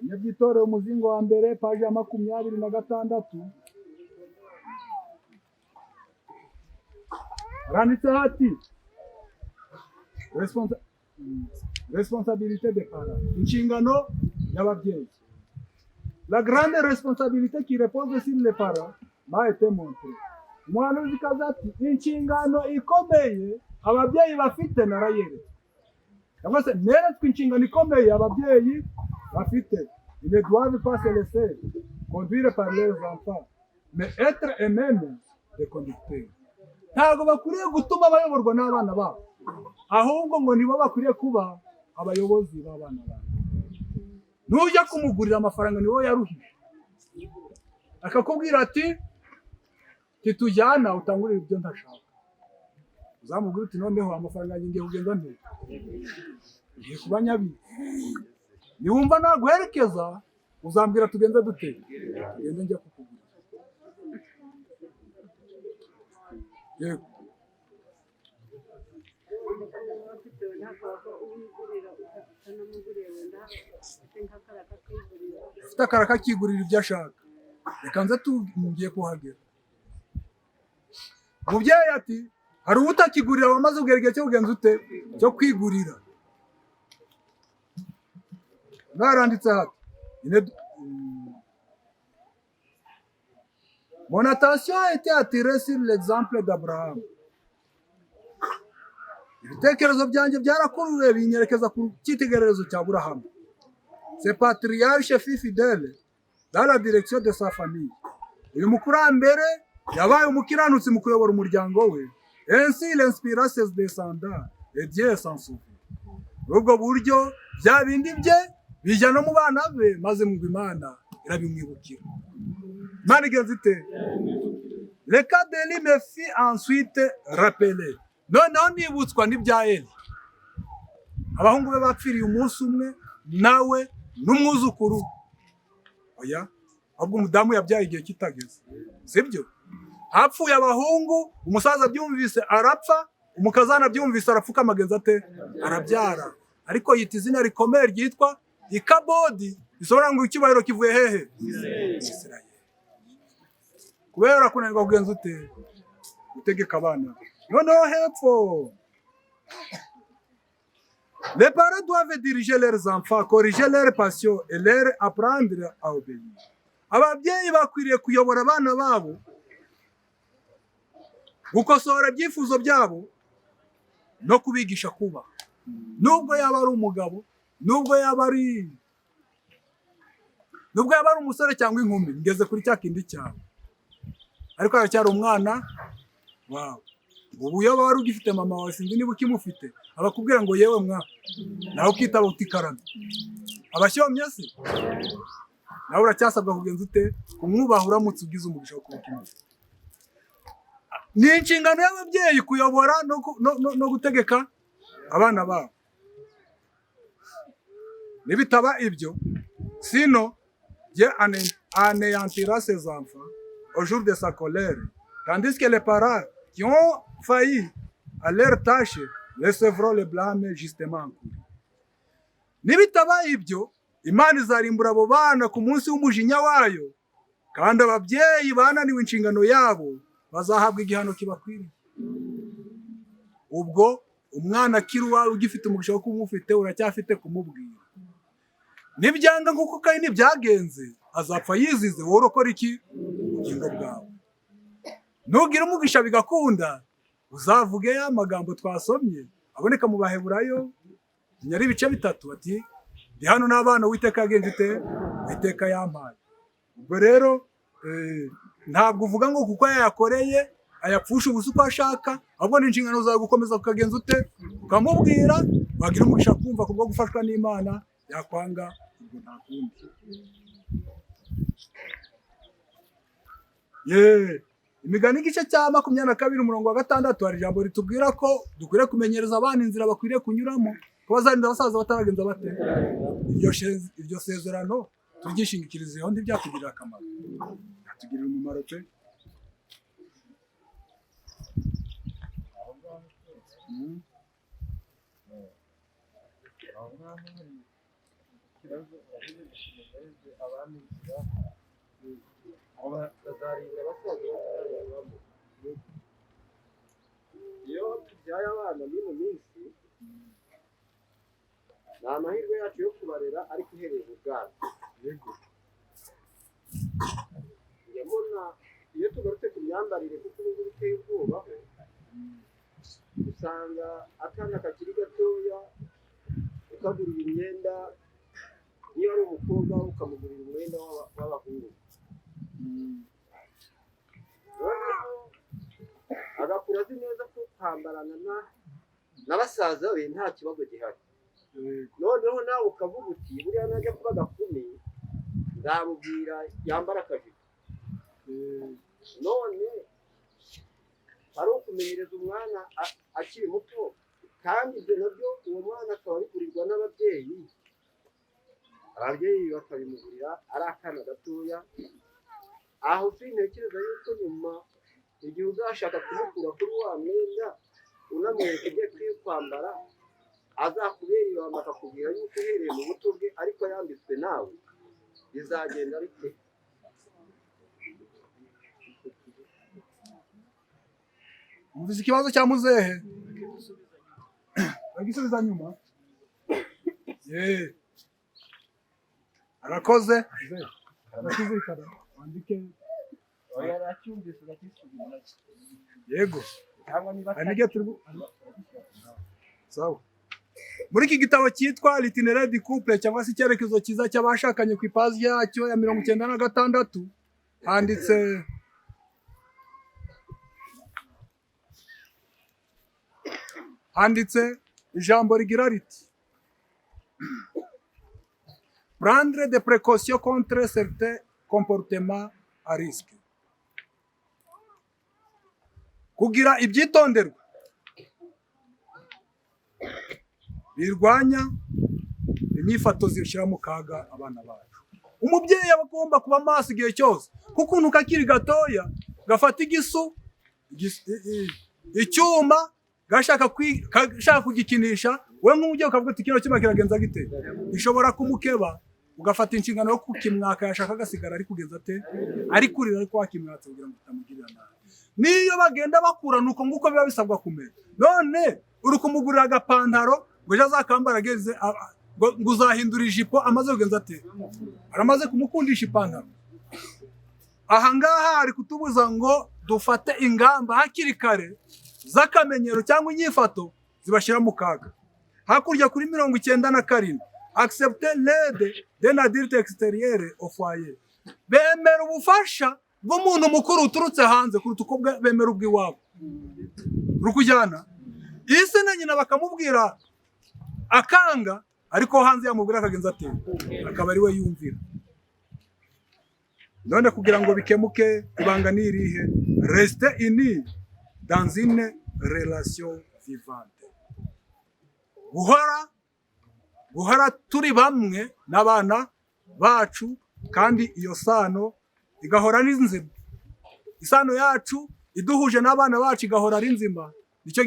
Nyabyitore, umuzingo wa mbere, paji ya 26, haranditseho ati responsabilité des parents, inshingano y'ababyeyi. La grande responsabilité qui repose sur les parents m'a été montrée. Umuhanuzikazi ati inshingano ikomeye ababyeyi bafite narayeretswe, cyangwa se neretswe inshingano ikomeye ababyeyi bafite. Ils ne doivent pas se laisser conduire par leurs enfants, mais être eux-mêmes des conducteurs. Ntabwo bakwiriye gutuma bayoborwa n'abana babo, ahubwo ngo nibo bakwiriye kuba abayobozi b'abana babo. Nujya kumugurira amafaranga ni wowe yaruhije, akakubwira ati titujyana utangurire ibyo ntashaka, uzamubwira uti noneho amafaranga yanjye ngiye kugenda nte ngiye kuba nyabizi, niwumva naguherekeza uzambwira tugenze dute, tugende njya kukugurira. Yego. Ufite akaraka akigurira ibyo ashaka. Reka nze ngiye kuhagera. Umubyeyi ati hari utakigurira wamaze kugera igihe cyo kugenza ute cyo kwigurira. Naranditse hati Mon attention a été attirée sur l'exemple d'Abraham. Ibitekerezo byanjye byarakuruwe binyerekeza ku cyitegererezo cya Aburahamu. Ce patriarche fut fidèle dans la direction de sa famille. Uyu mukurambere yabaye umukiranutsi mu kuyobora umuryango we. Ainsi il inspira ses descendants et Dieu s'en souvint. Muri ubwo buryo bya bindi bye bijya no mu bana be, maze mu Imana irabimwibukira. Imana igenza ite? Le cas d'Élie me fit ensuite rappeler. Noneho nibutswa n'ibya Eli. Abahungu be bapfiriye umunsi umwe, nawe n'umwuzukuru. Oya, ahubwo umudamu yabyaye igihe kitageze. Sibyo? Hapfuye abahungu, umusaza abyumvise arapfa, umukazana abyumvise arapfuka, amagenzi ate? Arabyara. Ariko yita izina rikomeye ryitwa Ikabodi, bisobanura ngo icyubahiro kivuye hehe? Isirayeli. Kubera kunanirwa kugenza ute? Gutegeka abana. Noneho hepfo, les parents doivent diriger leurs enfants, corriger leurs passions et leur apprendre à obéir. Ababyeyi bakwiriye kuyobora abana babo, gukosora ibyifuzo byabo. No kubigisha kubaha, nubwo yaba ari umugabo, nubwo yaba ari umusore cyangwa inkumi. Ngeze kuri cya kindi cyawe, ariko aracyari umwana wawe. Ubu iyo wari ugifite mama wawe, sinzi niba ukimufite, abakubwira ngo "Yewe mwa", nawe ukitaba uti "Karame", abashyomye se nawe uracyasabwa kugenza ute? Kumwubaha, uramutse ugize umugisha wo kuba ukimufite. Ni inshingano y'ababyeyi kuyobora no gutegeka abana babo. Nibitaba ibyo, sinon Dieu anéantira ses enfants au jour de sa colère, tandis que les parents qui ont failli à leur tâche recevront le blâme justement encouru. Nibitaba ibyo, Imana izarimbura abo bana ku munsi w'umujinya wayo, kandi ababyeyi bananiwe inshingano yabo bazahabwa igihano kibakwiriye. Ubwo umwana akiri uwawe, ugifite umugisha wo kuba umufite, uracyafite kumubwira. Nibyanga nk'uko Kayini byagenze, azapfa yizize. Wowe urokora iki? Ubugingo bwawe. Nugira umugisha bigakunda, uzavuge ya magambo twasomye aboneka mu Baheburayo nyari ibice 3, ati "Ndi hano n'abana Uwiteka yagenje ute? Uwiteka yampaye." Ubwo rero ntabwo uvuga ngo kuko yayakoreye ayapfusha ubusa uko ashaka, ahubwo ni inshingano zawe gukomeza ukagenza ute? Ukamubwira. Wagira umugisha kumva kubwo gufashwa n'Imana, yakwanga ubwo nta kundi. Ye, Imigani igice cya 22 umurongo wa 6, hari ijambo ritubwira ko dukwiriye kumenyereza abana inzira bakwiriye kunyuramo, ko bazarinda abasaza bataragenza bate? Iryo sezerano turyishingikirizeho, ntibyatugirira akamaro? Byatugirira umumaro pe. Aho ngaho hari ikibazo uravuze ngo abana inzira ngo bazarinda basaza batarayibamo. Iyo tubyaye abana n'ino minsi, ni amahirwe yacu yo kubarera, ariko uhereye mu bwana. Njya mbona iyo tugarutse ku myambarire, kuko ubu ngubu iteye ubwoba ho, usanga akana kakiri gatoya ukagurira imyenda, niba ari umukobwa ukamugurira umwenda w'abahungu, noneho agakura azi neza ko kwambarana na basaza be nta kibazo gihari. Noneho nawe ukavuga uti "Buriya najya kuba gakumi nzamubwira yambara akajipo." None ari ukumenyereza umwana akiri muto, kandi ibyo nabyo uwo mwana akaba abigurirwa n'ababyeyi, ababyeyi bakabimugurira ari akana gatoya. Aho sintekereza yuko nyuma igihe uzashaka kumukura kuri wa mwenda, unamwereka ibyo akwiye kwambara, azakubera ibamba akakubwira yuko uhereye mu buto bwe ariko yambitswe nawe, bizagenda bite? Umvise ikibazo cya muzehe, bagisubiza nyuma. Ye, arakoze. Arakizirikana, wandike. Oya, aracyumvise, urakisubiza. Yego. Cyangwa niba Hari n'ibyo turi sawa. Muri iki gitabo cyitwa L'Itinéraire du couple, cyangwa se icyerekezo cyiza cy'abashakanye, ku ipaji yacyo ya 96 handitse ijambo rigira riti "Prendre des précautions contre certains comportements à risque", kugira ibyitonderwa birwanya inyifato zishyira mu kaga abana bacu. Umubyeyi aba agomba kuba maso igihe cyose, kuko ukuntu kakiri gatoya gafata igisu, icyuma, gashaka kugikinisha, we nk'umubyeyi ukavuga uti "Kino cyuma kiragenza gite? Gishobora kumukeba", ugafata inshingano yo kukimwaka, yashaka agasigara ari kugenza ate? Ari kurira, ariko wakimwatse kugira ngo utamugirira nabi. Niyo bagenda bakura, nuko nguko biba bisabwa kumera. None uri kumugurira agapantaro ngo ejo azakambara ageze ngo uzahindura ijipo amaze kugenza ate? Aramaze kumukundisha ipantaro. Aha ngaha ari kutubuza ngo dufate ingamba hakiri kare z'akamenyero cyangwa inyifato. zibashyira mu kaga. Hakurya kuri 97, accepter l'aide d'un adulte extérieur au foyer, bemera ubufasha bw'umuntu mukuru uturutse hanze kuruta uko bemera ubw'iwabo. Rukujyana ise na nyina bakamubwira akanga, ariko hanze yamubwira akagenza ate? Akaba ari we yumvira. None kugira ngo bikemuke, ibanga ni irihe? Rester unis dans une relation vivante, guhora guhora turi bamwe n'abana bacu, kandi iyo sano igahora ari nzima. Isano yacu iduhuje n'abana bacu igahora ari nzima, nicyo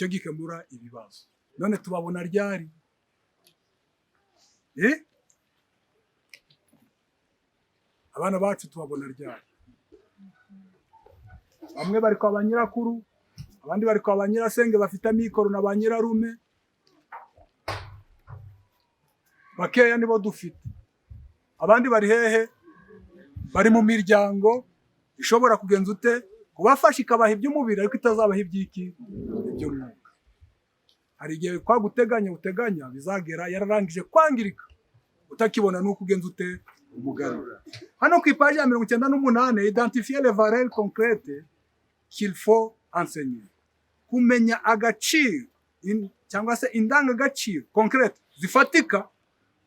gikemura ibibazo. None tubabona ryari? Eh? Abana bacu tubabona ryari? Bamwe bari kwa ba nyirakuru, abandi bari kwa ba nyirasenge bafite amikoro na ba nyirarume. Bakeya nibo dufite, abandi bari hehe? Bari mu miryango ishobora kugenza ute? Kubafasha, ikabaha iby'umubiri ariko itazabaha iby'iki? Iby'umwuka. Hari igihe kwa guteganya uteganya bizagera yararangije kwangirika, utakibona nuko ugenza ute umugarura. Hano ku ipaji ya 98, identifier les valeurs concrètes qu'il faut enseigner, kumenya agaciro cyangwa se indangagaciro concrète zifatika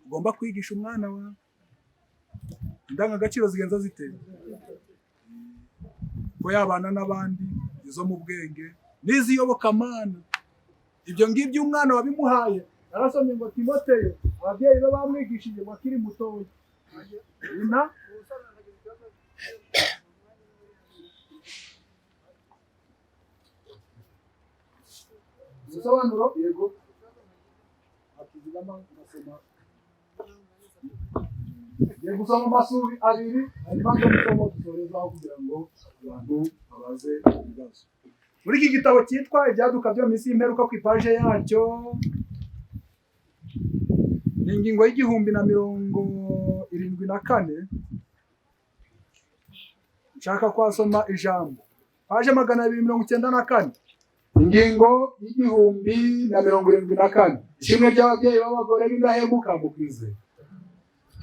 ugomba kwigisha umwana wawe. Indangagaciro zigenza zite? Ko yabana n'abandi, izo mu bwenge n'iz'iyobokamana. Ibyo ngibyo umwana wabimuhaye, yarasomye ngo Timoteyo ababyeyi be bamwigishije ngo akiri mutoya ina. Ubusobanuro, yego, akizigama ngasoma. Ngiye gusoma amasuri abiri, hanyuma nzo gusoma dusorezaho kugira ngo abantu babaze ibibazo. Muri iki gitabo cyitwa Ibyaduka byo mu minsi y'imperuka, ku ipaje yacyo ni ingingo y'1074. Nshaka kwasoma ijambo, paje 294, ingingo y'1074, ishimwe ry'ababyeyi b'abagore b'indahemuka mu kwizera.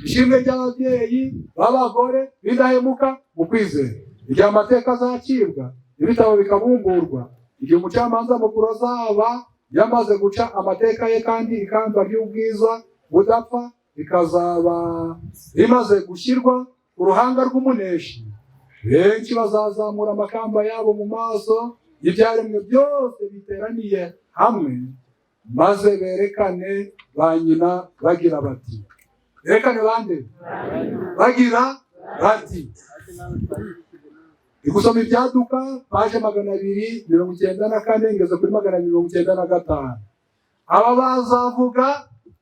Ishimwe ry'ababyeyi b'abagore b'indahemuka mu kwizera. Igihe amateka azacibwa, ibitabo bikabumburwa, igihe umucamanza mukuru azaba yamaze guca amateka ye, kandi ikamba ry'ubwiza budapfa rikazaba rimaze gushyirwa ku ruhanga rw'umuneshi, benshi bazazamura amakamba yabo mu maso y'ibyaremwe byose biteraniye hamwe, maze berekane ba nyina bagira bati, berekane bande? Bagira bati, ndi gusoma Ibyaduka, paje 294, ngeze kuri 295. Aba bazavuga,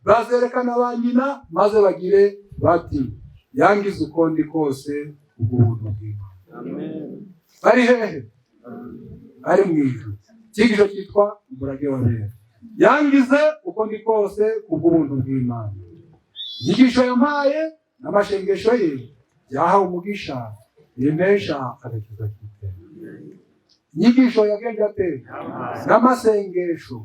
bazerekana ba nyina maze bagire bati: "Yangize uko ndi kose ubuntu bw'Imana." Bari hehe? Ari mu ijuru. Icyigisho cyitwa Umurage w'Abera. Yangize uko ndi kose kubw'ubuntu bw'Imana. Inyigisho yampaye n'amashengesho ye byahawe umugisha, bimpesha agakiza k'iteka. Inyigisho yagenje ate? N'amasengesho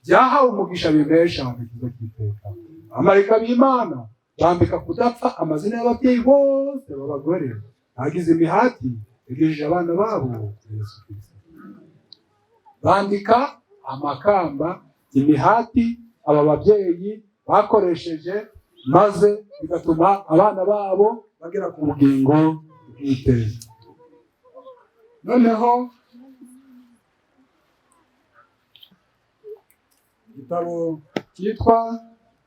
byahawe umugisha, bimpesha agakiza k'iteka. Abamarayika b'Imana bambika kudapfa amazina y'ababyeyi bose b'abagore bagize imihati yagejeje abana babo kuri Yesu Kristo. Bandika amakamba imihati aba babyeyi bakoresheje, maze bigatuma abana babo bagera ku bugingo bw'iteka. Noneho igitabo cyitwa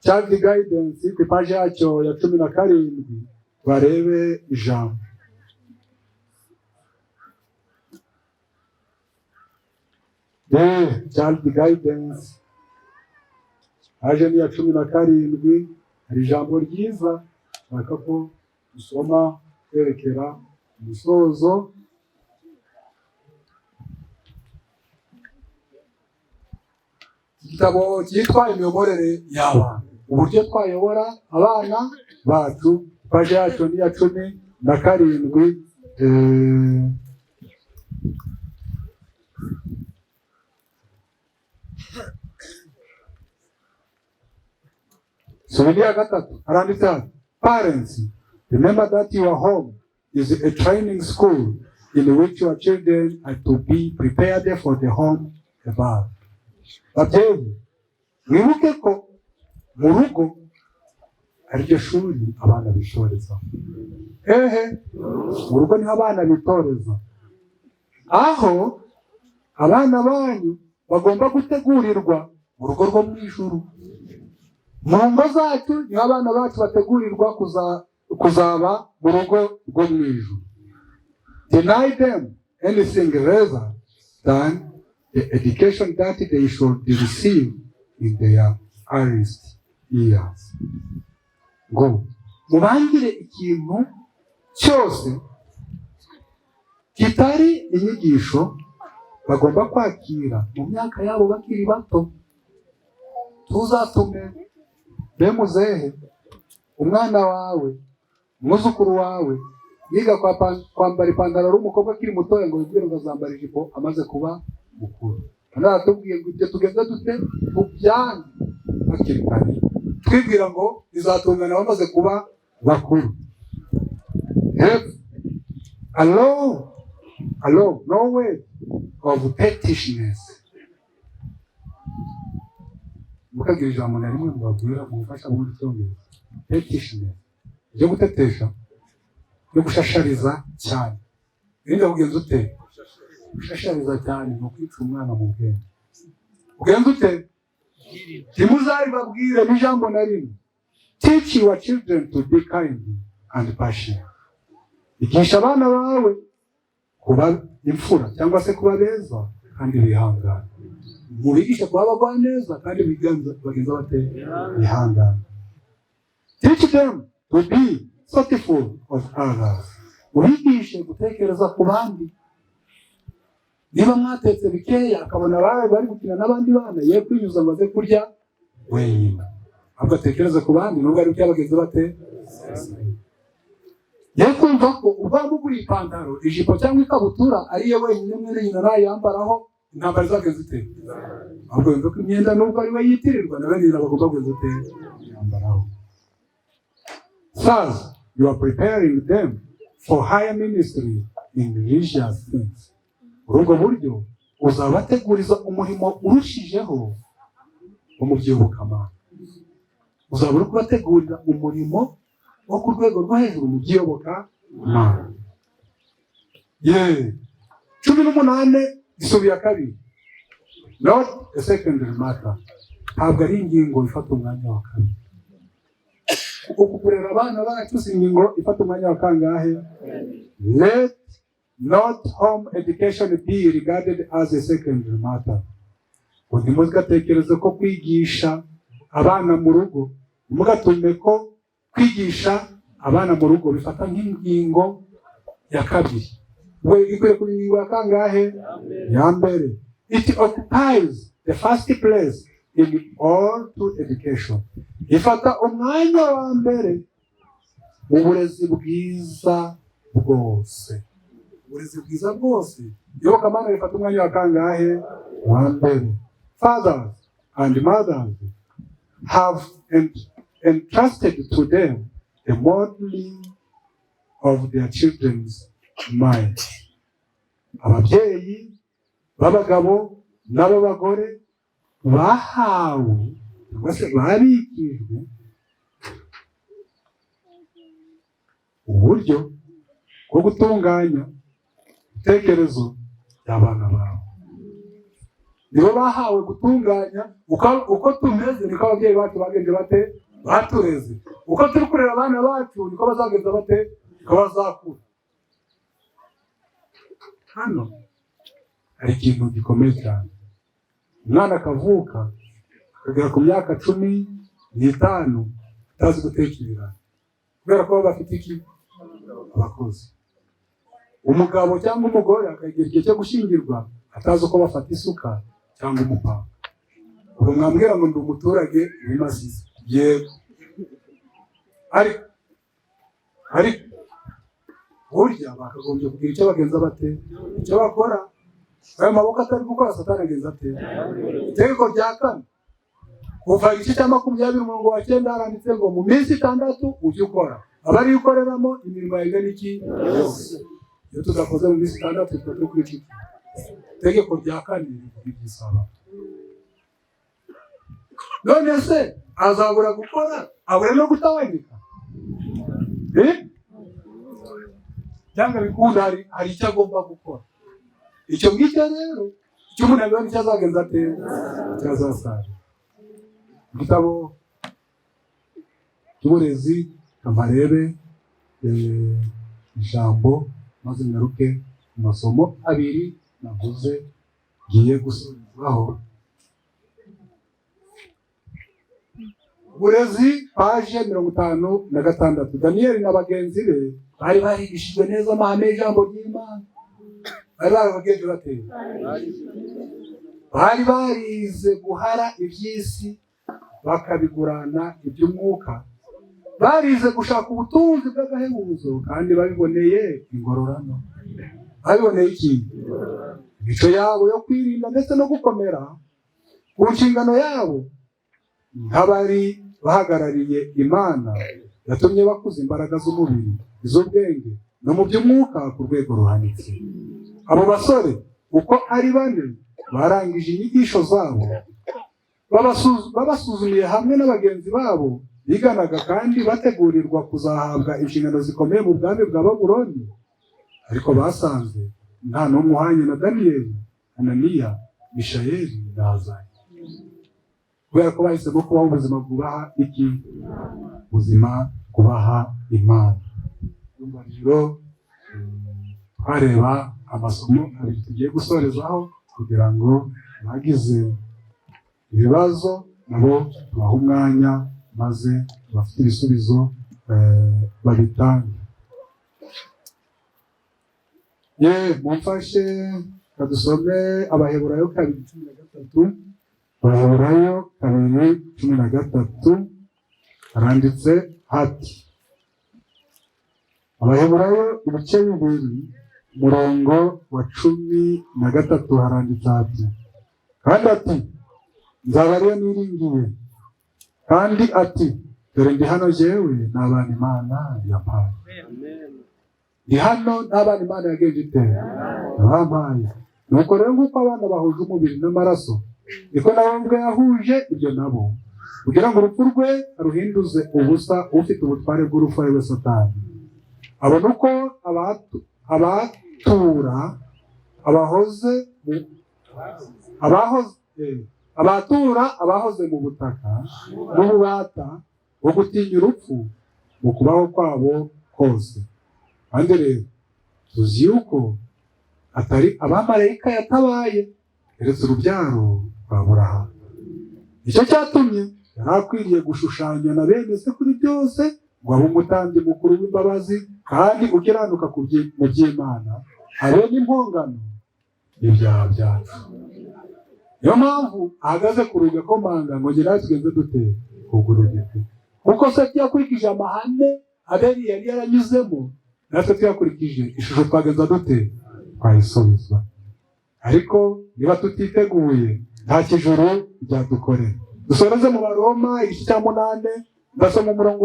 Child Guidance, ku ipaji yacyo ya 17, barebe ijambo. Child Guidance, paje ni iya 17. Hari ijambo ryiza nshaka ko dusoma twerekera umusozo. Igitabo cyitwa Imiyoborere y'Abana, uburyo twayobora abana bacu, paje yacu ni iya 17. Souvenir ya gatatu haranditse hati: "Parents, remember that your home is a training school in which your children are to be prepared for the home above." Babyeyi, mwibuke ko mu rugo ariryo shuri abana bitoreza. Hehe? Mu rugo niho abana bitoreza, aho abana banyu bagomba gutegurirwa mu rugo rwo mu ijuru. Mu ngo zacu niho abana bacu bategurirwa kuzaba mu rugo rwo mu ijuru. "Deny them anything rather than the education that they should receive in their earliest years." Ngo mubangire ikintu cyose kitari inyigisho bagomba kwakira mu myaka yabo bakiri bato. Tuzatume be muzehe, umwana wawe, umwuzukuru wawe yiga kwambara ipantaro ari umukobwa akiri mutoya, ngo wibwire ngo azambara ijipo amaze kuba mukuru. Hano aratubwiye ngo ibyo tugeze dute? Tubyange hakiri kare, twibwira ngo bizatungana bamaze kuba bakuru. Hepfo: "Allow no word of pettishness." Mukagira ijambo na rimwe mubabwira mumufasha muri cyongereza. Pettishness, byo gutetesha no gushashariza cyane. Irinde kugenza ute? Gushashariza cyane ni ukwica umwana mu bwenge. Ugenza ute? Ntimuzabibabwire n'ijambo na rimwe. "Teach your children to be kind and patient." Igisha abana bawe kuba imfura cyangwa se kuba beza kandi bihangana. Mubigishe kuba abagwaneza kandi bigenza bagenza bate? Bihangana. "Teach them to be thoughtful of others." Mubigishe gutekereza ku bandi. Niba mwatetse bikeya, akabona abawe bari gukina n'abandi bana, ye kwinyuza ngo aze kurya wenyine, ahubwo atekereze ku bandi nubwo ari bagenzi bate. Ye kumva ko ubwo wamuguriye ipantaro, ijipo cyangwa ikabutura ariyo wenyine, mwene nyina nayambaraho intambara izagenze ute? Ahubwo yumve ko imyenda nubwo ari we yitirirwa, na bene nyina bagomba kugenza ute? Yambaraho. "Thus you are preparing them for higher ministry in religious things." Muri ubwo buryo uzabateguriza umurimo urushijeho wo mu by'iyobokamana. Uzaba uri kubategurira umurimo wo ku rwego rwo hejuru mu by'iyobokamana. Ye 18 isubiye kabiri: "Not a secondary matter." Ntabwo ari ingingo ifata umwanya wa kabiri. Uku kurera abana bacu si ingingo ifata umwanya wa kangahe? "Let not home education be regarded as a secondary matter." Ngo ntimugatekereze ko kwigisha abana mu rugo, ntimugatume ko kwigisha abana mu rugo bifata nk'ingingo ya kabiri. We ikwiye kuba ingingo ya kangahe? Ya mbere. "It occupies the first place in all true education." Ifata umwanya wa mbere mu burezi bwiza bwose. Uburezi bwiza bwose, iyobokamana rifata umwanya wa kangahe? Wa mbere. "Fathers and mothers have entrusted to them the modeling of their children's minds." Ababyeyi b'abagabo n'ab'abagore bahawe cyangwa se babikijwe uburyo bwo gutunganya ibitekerezo by'abana babo. Nibo bahawe gutunganya. Uko tumeze niko ababyeyi bacu bagenje bate? Batureze. Uko turi kurera abana bacu niko bazagenza bate? Niko bazakura. Hano hari ikintu gikomeye cyane. Umwana akavuka akagera ku myaka 15 atazi guteka ibirayi kubera ko baba bafite iki? Abakozi. Umugabo cyangwa umugore akagera igihe cyo gushyingirwa atazi uko bafata isuka cyangwa umupanga. Ubwo mwambwira ngo ndi umuturage w'i Masisi, yego, ariko burya bakagombye kugira icyo bagenza bate? Icyo bakora. Ayo maboko atari gukora, Satani agenza ate? Itegeko rya kane: Kuva igice cya 20 umurongo wa 9 haranditse ngo mu minsi 6 ujye ukora, aba ariyo ukoreramo imirimo yawe n'iki yose. Iyo tudakoze mu minsi 6 tuba dukurikiza itegeko rya 4 rivuga iby'isabato. None se azabura gukora abura no gutawanyika? Byanga bikunda hari icyo agomba gukora. Icyo ngicyo rero icyo umuntu abibona icyo azagenza ate, icyo azasarura. Igitabo cy'uburezi kamarebe ijambo, maze ngaruke mu masomo abiri navuze ngiye gusubizaho. Uburezi paje 56. Daniyeli na bagenzi be bari barigishijwe neza amahame y'ijambo ry'Imana. Bari barabagenje bateye, bari barize guhara iby'isi bakabigurana iby'umwuka, barize gushaka ubutunzi bw'agahebuzo kandi babiboneye ingororano. Babiboneye iki? Imico yabo yo kwirinda ndetse no gukomera ku nshingano yabo nk'abari bahagarariye Imana yatumye bakuza imbaraga z'umubiri, iz'ubwenge no mu by'umwuka ku rwego ruhanitse. Abo basore uko ari bane barangije inyigisho zabo, babasuzumiye hamwe na bagenzi babo biganaga kandi bategurirwa kuzahabwa inshingano zikomeye mu bwami bwa Babuloni. Ariko basanze nta n'umwe uhanye na Daniyeli, Hananiya, Mishayeli na Azariya, kubera ko bahisemo kubaho ubuzima bwubaha iki? Ubuzima bwubaha Imana. Rero twareba amasomo abiri tugiye gusorezaho kugira ngo abagize ibibazo nabo tubahe umwanya, maze abafite ibisubizo babitange. Ye mumfashe kadusome Abaheburayo 2:13. Abaheburayo 2:13 haranditse hati: Abaheburayo ibice 2 umurongo wa 13 haranditse hati: kandi ati nzaba ariyo niringiye, kandi ati dore ndi hano jyewe n'abana Imana yampaye. Ndi hano n'abana Imana yagenje ite? Yabampaye. Nuko rero nk'uko abana bahuje umubiri n'amaraso, niko nawe ubwe yahuje ibyo nabo, kugira ngo urupfu rwe aruhinduze ubusa ufite ubutware bw'urupfu ari we Satani, abona uko abatura abahoze mu butaka n'ububata bwo gutinya urupfu mu kubaho kwabo kose. Kandi rero tuzi yuko atari abamarayika yatabaye, keretse urubyaro rwa Aburahamu. Nicyo cyatumye yari akwiriye gushushanya na bene se kuri byose, ngo abe umutambyi mukuru w'imbabazi kandi ukiranuka mu by'Imana, abe n'impongano y'ibyaha byacu. Niyo mpamvu ahagaze ku rugi akomanga ngo njye nawe tugenze dute? Kugururike. Kuko Seti yakurikije amahame Abeli yari yaranyuzemo, natwe tuyakurikije ishusho twagenza dute? Twayisubizwa. Ariko niba tutiteguye nta kijuru byadukorera. Dusoreze mu Baroma igice cya 8, ndasoma umurongo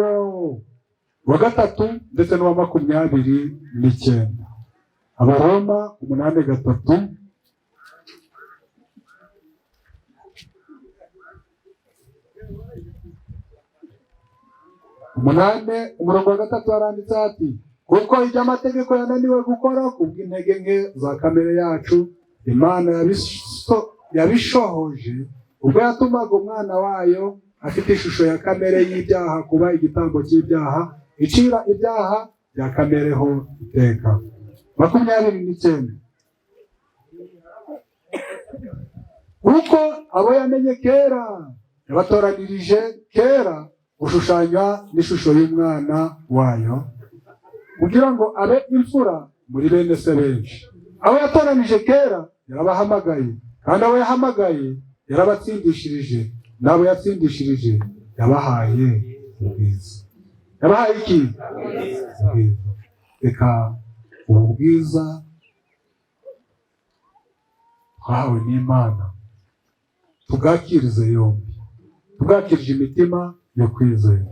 wa 3 ndetse n'uwa 29. Abaroma 8:3. Umurongo wa 3 haranditse ati: kuko ibyo amategeko yananiwe gukora kubw'intege nke za kamere yacu, Imana yabishohoje ubwo yatumaga umwana wayo afite ishusho ya kamere y'ibyaha kuba igitambo cy'ibyaha, icira ibyaha bya kamere ho iteka. 29. Kuko abo yamenye kera yabatoranirije kera gushushanywa n'ishusho y'umwana wayo, kugira ngo abe imfura muri bene se benshi. Abo yatoranije kera yarabahamagaye, kandi abo yahamagaye yarabatsindishirije, n'abo yatsindishirije yabahaye ubwiza. Yabahaye iki? Ubwiza. Reka ubu bwiza twahawe n'Imana tubwakirize yombi. Tubwakirije imitima yo kwizera.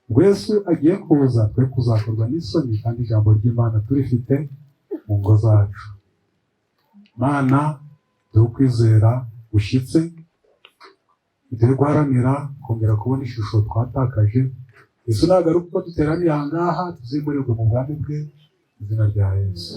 Ubwo Yesu agiye kuza, twe kuzakorwa n'isoni, kandi ijambo ry'Imana turifite mu ngo zacu. Mana, duhe ukwizera gushyitse, duhe guharanira kongera kubona ishusho twatakaje. Yesu nagaruka uko duteraniye aha ngaha, tuzimurirwe mu bwami bwe, mu izina rya Yesu.